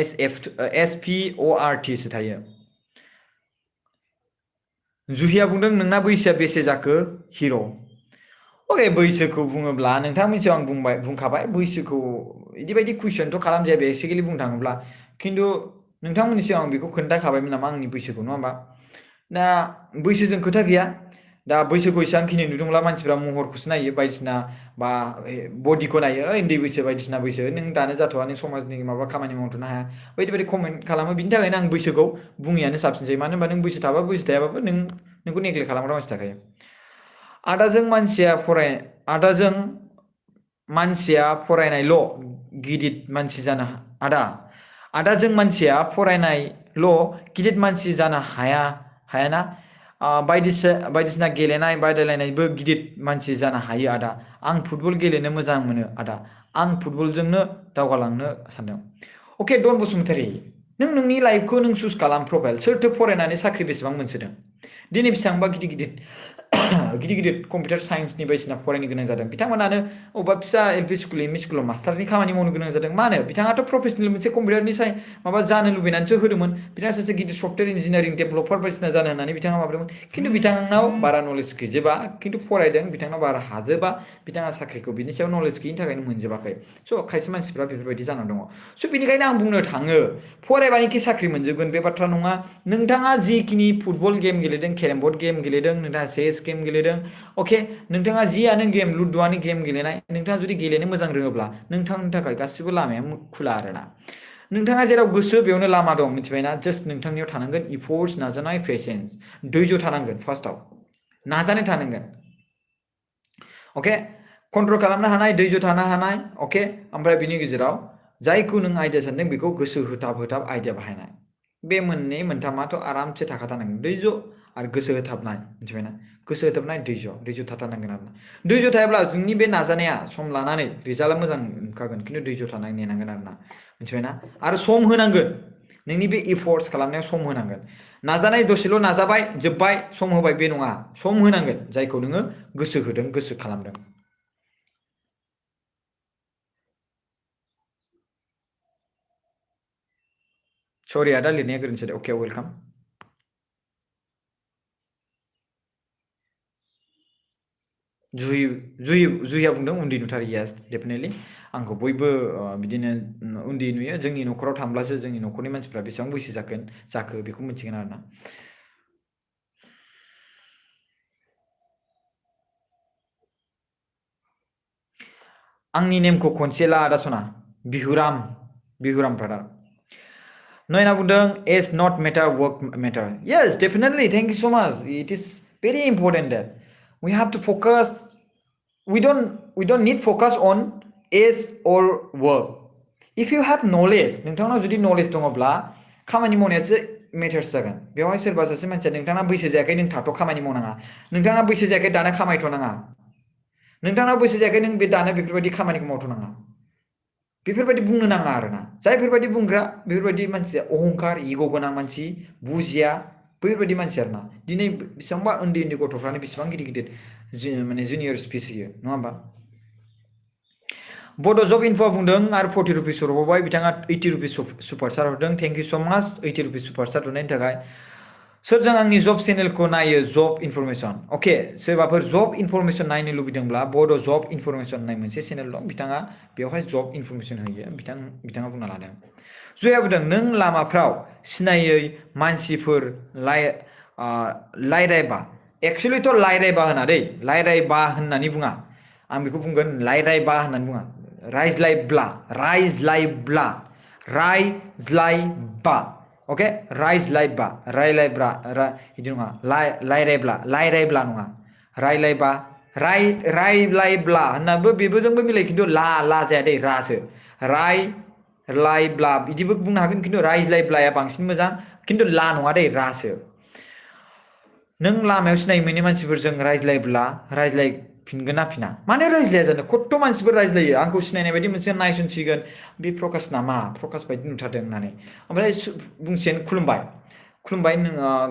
SPORT सो थायो जुहिया बुंदों नोंना बैसोआ बेसे जाखो हिर' अके बैसोखौ बुङोब्ला नोंथां मिथियाव आं बुंखाबाय बैसोखौ बिदि बायदि कुइसनथ' खालामजाया बेसिकेलि बुंनो थाङोब्ला खिन्थु नोंथांमोननि सिगां आं बेखौ खोन्थाखाबायमोन नामा आंनि बैसोखौ नङा होमबा दा बैसोजों खोथा गैया दा बैसोखौ एसेबांखिनि नुदोंब्ला मानसिफ्रा महरखौसो नायो बायदिसिना बा बडिखौ नायो उन्दै बैसो बायदिसिना बैसो नों दानो जाथ'वा नों समाजनि माबा खामानि मावथ'नो हाया बायदि बायदि कमेन्ट खालामो बिनि थाखायनो आं बैसोखौ बुङियानो साबसिनसै मानो होनबा नों बैसो थाबाबो बैसो थायाबाबो नोंखौ नेग्लेक्ट खालामग्रा मानसि थाखायो आदाजों मानसिया फरायनायल' गिदिर मानसि जानो आदाजों मानसिया फरायनायल' गिदिर मानसि जानो हायाना बायदिसिना गेलेनाय बादायलायनायबो गिदिर मानसि जानो हायो आदा आं फुटबल गेलेनो मोजां मोनो आदा आं फुटबलजोंनो दावगालांनो सानदों अके डन बसुमतारी नों नोंनि लाइफखौ नों चुज खालाम प्रफाइल सोरथो फरायनानै साख्रि बेसेबां मोनसोदों दिनै बेसेबांबा गिदिर कम्पिउटार साइन्सनि बायदिसिना फरायनो गोनां जादों बिथांमोनानो अबेबा फिसा LP स्कुल एमइ स्कुलाव मास्टारनि खामानि मावनो गोनां जादों मानो बिथाङाथ' प्रफेसनेल मोनसे कम्पिउटारनि माबा जानो लुबैनानैसो होदोंमोन बिथाङा सासे गिदिर सफ्टवेर इन्जिनियारिं डेभेलपार बायदिसिना जानो होननानै बिथाङा माबादोंमोन खिन्थु बिथांनाव बारा नलेज गैजोबा खिन्थु फरायदों बिथांनाव बारा हाजोबा बिथाङा साख्रिखौ बिनि सायाव नलेज गैयिनि थाखायनो मोनजोबाखै स' खायसे मानसिफ्रा बेफोरबायदि जानानै दङ स' बेनिखायनो आं बुंनो थाङो फरायबानोखि साख्रि मोनजोबगोन बे बाथ्रा नङा नोंथाङा जिखिनि फुटबल गेम गेलेदों केरेम बर्ड गेम गेलेदों नोंथाङा चेस गेम गेलेदों अके नोंथाङा जियानो गेम लुदुआनो गेम गेलेनाय नोंथाङा जुदि गेलेनो मोजां रोङोब्ला नोंथांनि थाखाय गासिबो लामाया खुला आरोना नोंथाङा जेराव गोसो बेयावनो लामा दं मिथिबायना जास्ट नोंथांनियाव थानांगोन इफर्टस नाजानाय पेशेन्स धैर्य थानांगोन फार्स्टआव नाजानाय थानांगोन अके कन्ट्रल खालामनो हानाय धैर्य थानो हानाय अके ओमफ्राय बिनि गेजेराव जायखौ नों आइडिया सानदों बेखौ गोसो होथाब होथाब आइडिया बाहायनाय बे मोननै मोनथामाथ' आरामसे थाखाथारनांगोन धैर्य आरो गोसो होथाबनाय मिथिबायना गोसो होथाबनाय धैर्य थाथारनांगोन आरोना धैर्य थायाब्ला जोंनि बे नाजानाया सम लानानै रिजाल्टआ मोजां ओंखारगोन खिन्थु धैर्य थानाय नेनांगोन आरोना मिथिबायना आरो सम होनांगोन नोंनि बे इफर्टस खालामनायाव सम होनांगोन नाजानाय दसेल' नाजाबाय जोब्बाय सम होबाय बे नङा सम होनांगोन जायखौ नोङो गोसो होदों गोसो खालामदों सरि आदा लिरनाया गोरोन्थि जादों अके वेलकाम जुहिया बुंदों उन्दै नुथारो यास डेफिनेटलि आंखौ बयबो बिदिनो उन्दै नुयो जोंनि न'खराव थांब्लासो जोंनि न'खरनि मानसिफ्रा बेसेबां बैसो जाखो बेखौ मिथिगोन आरोना आंनि नेमखौ खनसे ला आदा सना बिहुराम ब्रादार नयना बुंदों as not matter work matter yes definitely thank you so much it is very important that we have to focus we don't need focus on age or work if you have knowledge नोंथांनाव जुदि knowledge दङब्ला खामानि मावनायासो मेटार्स जागोन बेवहाय सोरबा सासे मानसिया नोंथाङा बैसो जायाखै नों थाथ' खामानि मावनाङा नोंथाङा बैसो जायाखै दानो खामायथ'नाङा नोंथाङा बैसो जायाखै नों बे दानो बेफोरबायदि खामानिखौ मावथ'नाङा बेफोरबायदि बुंनो नाङा आरोना जायफोरबायदि बुंग्रा बेफोरबायदि मानसिया अहंकार इग' गोनां मानसि बुजिया बैफोरबायदि मानसि आरोना दिनै बेसेबांबा उन्दै उन्दै गथ'फ्रानो बेसेबां गिदिर गिदिर माने जुनियर स्पिच होयो नङा होमबा बड' जब इनफ'आ बुंदों आरो 40 रुपिस हरबावबाय बिथाङा 80 रुपिस सुपार स्टार हरदों थेंक इउ स' माच 80 रुपिस सुपार स्टार हरनायनि थाखाय सोरजों आंनि जब चेनेलखौ नायो जब इनफरमेसन अके सोरबाफोर जब इनफरमेसन नायनो लुबैदोंब्ला बड' जब इनफरमेसन होननाय मोनसे चेनेल दं बिथाङा बेवहाय जब इनफरमेसन होयो बिथाङा बुंना लादों जया बुंदों नों लामाफ्राव सिनायै मानसिफोर रायरायबा एक्सुवेलिथ' रायरायबा होना दै रायरायबा होननानै बुङा आं बेखौ बुंगोन रायरायबा होननानै बुङा रायज्लायब्ला रायज्लायबा अके रायज्लायबा रायलायब्रा बिदि नङा रायरायब्ला नङा रायलायबा रायलायब्ला होननाबो बेबोजोंबो मिलायो खिन्थु ला जाया दै रासो रायलायब्ला बिदिबो बुंनो हागोन खिन्थु रायज्लायब्लाया बांसिन मोजां खिन्थु ला नङा दै रासो नों लामायाव सिनाय मोनै मानसिफोरजों रायज्लायब्ला रायज्लायफिनगोन ना फिना मानो रायज्लाया जानो खथ्थ' मानसिफोर रायज्लायो आंखौ सिनायनाय बायदि मोनसे नायसनसिगोन बे प्रकाश नामा प्रकाश बायदि नुथारदों होननानै ओमफ्राय बुंसिगोन खुलुमबाय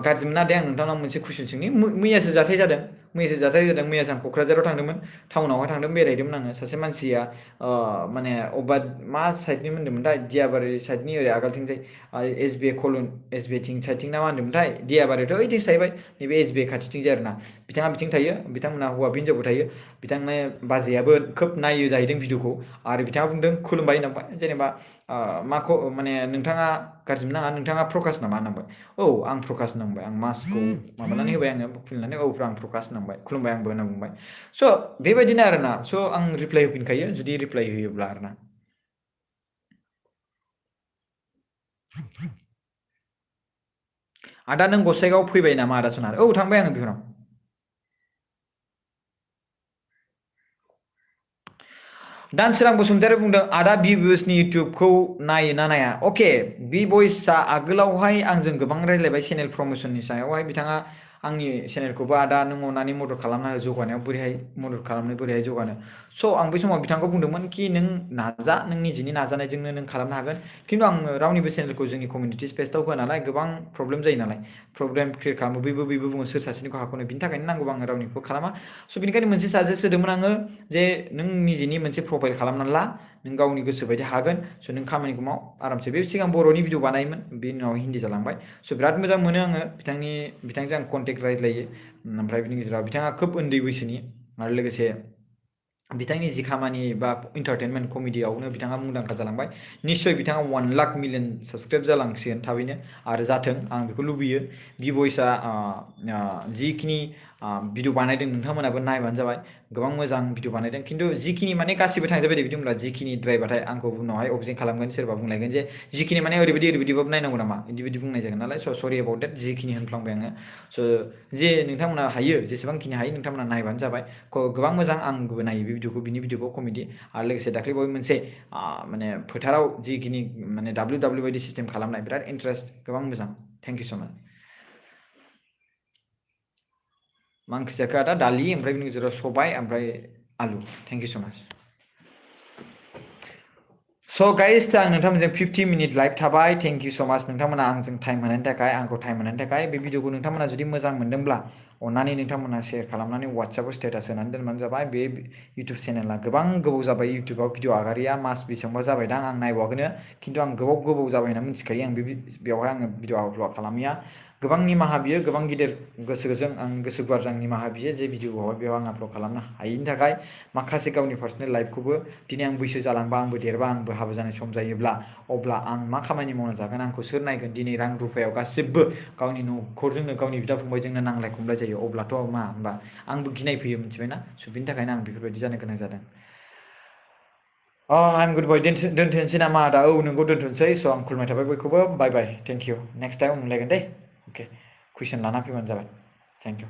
गाज्रि मोना दे आं नोंथांनाव मोनसे कुइसन सोंनि मैयासो जाथाय जादों मैयासो आं क'क्राझाराव थांदोंमोन टाउनावहाय थांदोंमोन बेरायदोंमोन आङो सासे मानसिया माने अबेबा मा साइडनि होनदोंमोनथाय दियाबारि साइडनि ओरै आगोलथिंजाय एस बि थिं साइडथिं ना मा होनदोंमोनथाय दियाबारिथ' ओइथिंसो थाहैबाय नैबे एस बि खाथिथिंजाय आरोना बिथाङा बिथिं थायो बिथांमोना हौवा हिनजावबो थायो बिथांनि बाजैयाबो खोब नायो जाहैदों भिडिअखौ आरो बिथाङा बुंदों खुलुमबाय होनबाय जेनेबा माखौ माने नोंथाङा गाज्रि मोननाङा नोंथाङा प्रकाश नामा होनबाय औ आं प्रकाश होनबाय आं मास्कखौ माबानानै होबाय आङो खुलिनानै औ आं प्रकाश होनबाय खुलुमबाय आंबो होनना बुंबाय स' बेबायदिनो आरोना स' आं रिप्लाइ होफिनखायो जुदि रिप्लाइ होयोब्ला आरोना आदा नों गसाइगाव फैबाय नामा आदा सना औ थांबाय आङो बिहराव दानसोरां बसुमतारी बुंदों आदा बि बयसनि इउटुबखौ नायो ना नाया अके बि बयसआ आगोलावहाय आंजों गोबां रायज्लायबाय चेनेल प्रम'सननि सायावहाय बिथाङा आंनि चेनेलखौबो आदा नों अननानै मदद खालामना हो जौगानायाव बोरैहाय मदद खालामनो बोरैहाय जौगानो स' आं बै समाव बिथांखौ बुंदोंमोन कि नों नाजा नों निजिनि नाजानायजोंनो नों खालामनो हागोन खिन्थु आं रावनिबो चेनेलखौ जोंनि कमिउनिटि स्पेसआव होआ नालाय गोबां प्रब्लेम जायो नालाय प्रब्लेम क्रिएट खालामो बैबो बुङो सोर सासेनिखौ हाखौनो बिनि थाखायनो नांगौबा आङो रावनिखौबो खालामा स' बिनिखायनो मोनसे साजेस्ट होदोंमोन आङो जे नों निजिनि मोनसे प्रफाइल खालामनानै ला नों गावनि गोसो बायदि हागोन स' नों खामानिखौ माव आरामसे बे सिगां बर'नि भिडिअ बानायोमोन बेनि उनाव हिन्दी जालांबाय स' बिराद मोजां मोनो आङो बिथांजों आं कन्टेक्ट रायज्लायो ओमफ्राय बिनि गेजेराव बिथाङा खोब उन्दै बैसोनि आरो लोगोसे बिथांनि जि खामानि बा इन्टारटेनमेन्ट कमेडियावनो बिथाङा मुंदांखा जालांबाय निस्सय बिथाङा 1 लाख मिलियन साबसक्राइब जालांसिगोन थाबैनो आरो जाथों आं बेखौ लुबैयो बि बयसआ जिखिनि भिडिअ बानायदों नोंथांमोनाबो नायबानो जाबाय गोबां मोजां भिडिअ बानायदों खिन्थु जिखिनि माने गासिबो थांजोब्बाय दे बिदि होनब्ला जिखिनि द्रायबाथाय आंखौ उनावहाय अबजेक्ट खालामगोन सोरबा बुंलायगोन जे जिखिनि माने ओरैबायदिबाबो नायनांगौ नामा बिदि बुंनाय जागोन नालाय स' सरि एबाउट देट जिखिनि होनफ्लांबाय आङो स' जे नोंथांमोना हायो जेसेबांखिनि हायो नोंथांमोना नायबानो जाबाय गोबां मोजां आंबो नायो बे भिडिअखौ बिनि भिडिअखौ कमेडि आरो लोगोसे दाख्लैबावै मोनसे माने फोथाराव जिखिनि माने WW बायदि सिस्टेम खालामनाय बिराद इन्टारेस्ट गोबां मोजां थेंक इउ स' माच मा ओंख्रि जाखो आदा दालि ओमफ्राय बिनि गेजेराव सबाय ओमफ्राय आलु थेंक इउ स' माच स' गाइस आं नोंथांमोनजों 50 मिनिट लाइभ थाबाय थेंक इउ स' माच नोंथांमोना आंजों टाइम होनायनि थाखाय आंखौ टाइम होनायनि थाखाय बे भिडिअखौ नोंथांमोना जुदि मोजां मोनदोंब्ला अन्नानै नोंथांमोना शेयार खालामनानै वाट्सएपआव स्टेटास होनानै दोनबानो जाबाय बे इउटुब चेनेला गोबां गोबाव जाबाय इउटुबाव भिडिअ आगारिया मास बेसेबांबा जाबायदां आं नायबावाखैनो खिन्थु आं गोबाव जाबाय होनना मिथिखायो आं बेवहाय आङो भिडिअ आपल'ड खालामिया गोबां निमाहा बियो गोबां गिदिर गोसोजों आं गोसो गुवारजों निमाहा बियो जे भिडिअआवहाय बेयाव आं आपल'ड खालामनो हायैनि थाखाय माखासे गावनि पार्सनेल लाइफखौबो दिनै आं बैसो जालांबा आंबो देरबा आंबो हाबा जानाय सम जायोब्ला अब्ला आं मा खामानि मावना जागोन आंखौ सोर नायगोन दिनै रां रुफायाव गासिबो गावनि न'खरजोंनो गावनि बिदा फंबायजोंनो नांलाय खमलाय जायो अब्लाथ' मा होनबा आंबो गिनाय फैयो मिथिबायना स' बिनि थाखायनो आं बेफोरबायदि जानो गोनां जादों आं गुड बाय दोनथ'नोसै नामा आदा औ नोंगौ दोनथ'नोसै स' आं खुलुमनाय थाबाय बयखौबो बाय बाय थेंक इउ नेक्स्ट टाइम मोनलायगोन दे अके कुइसन लाना फैबानो जाबाय थेंक इउ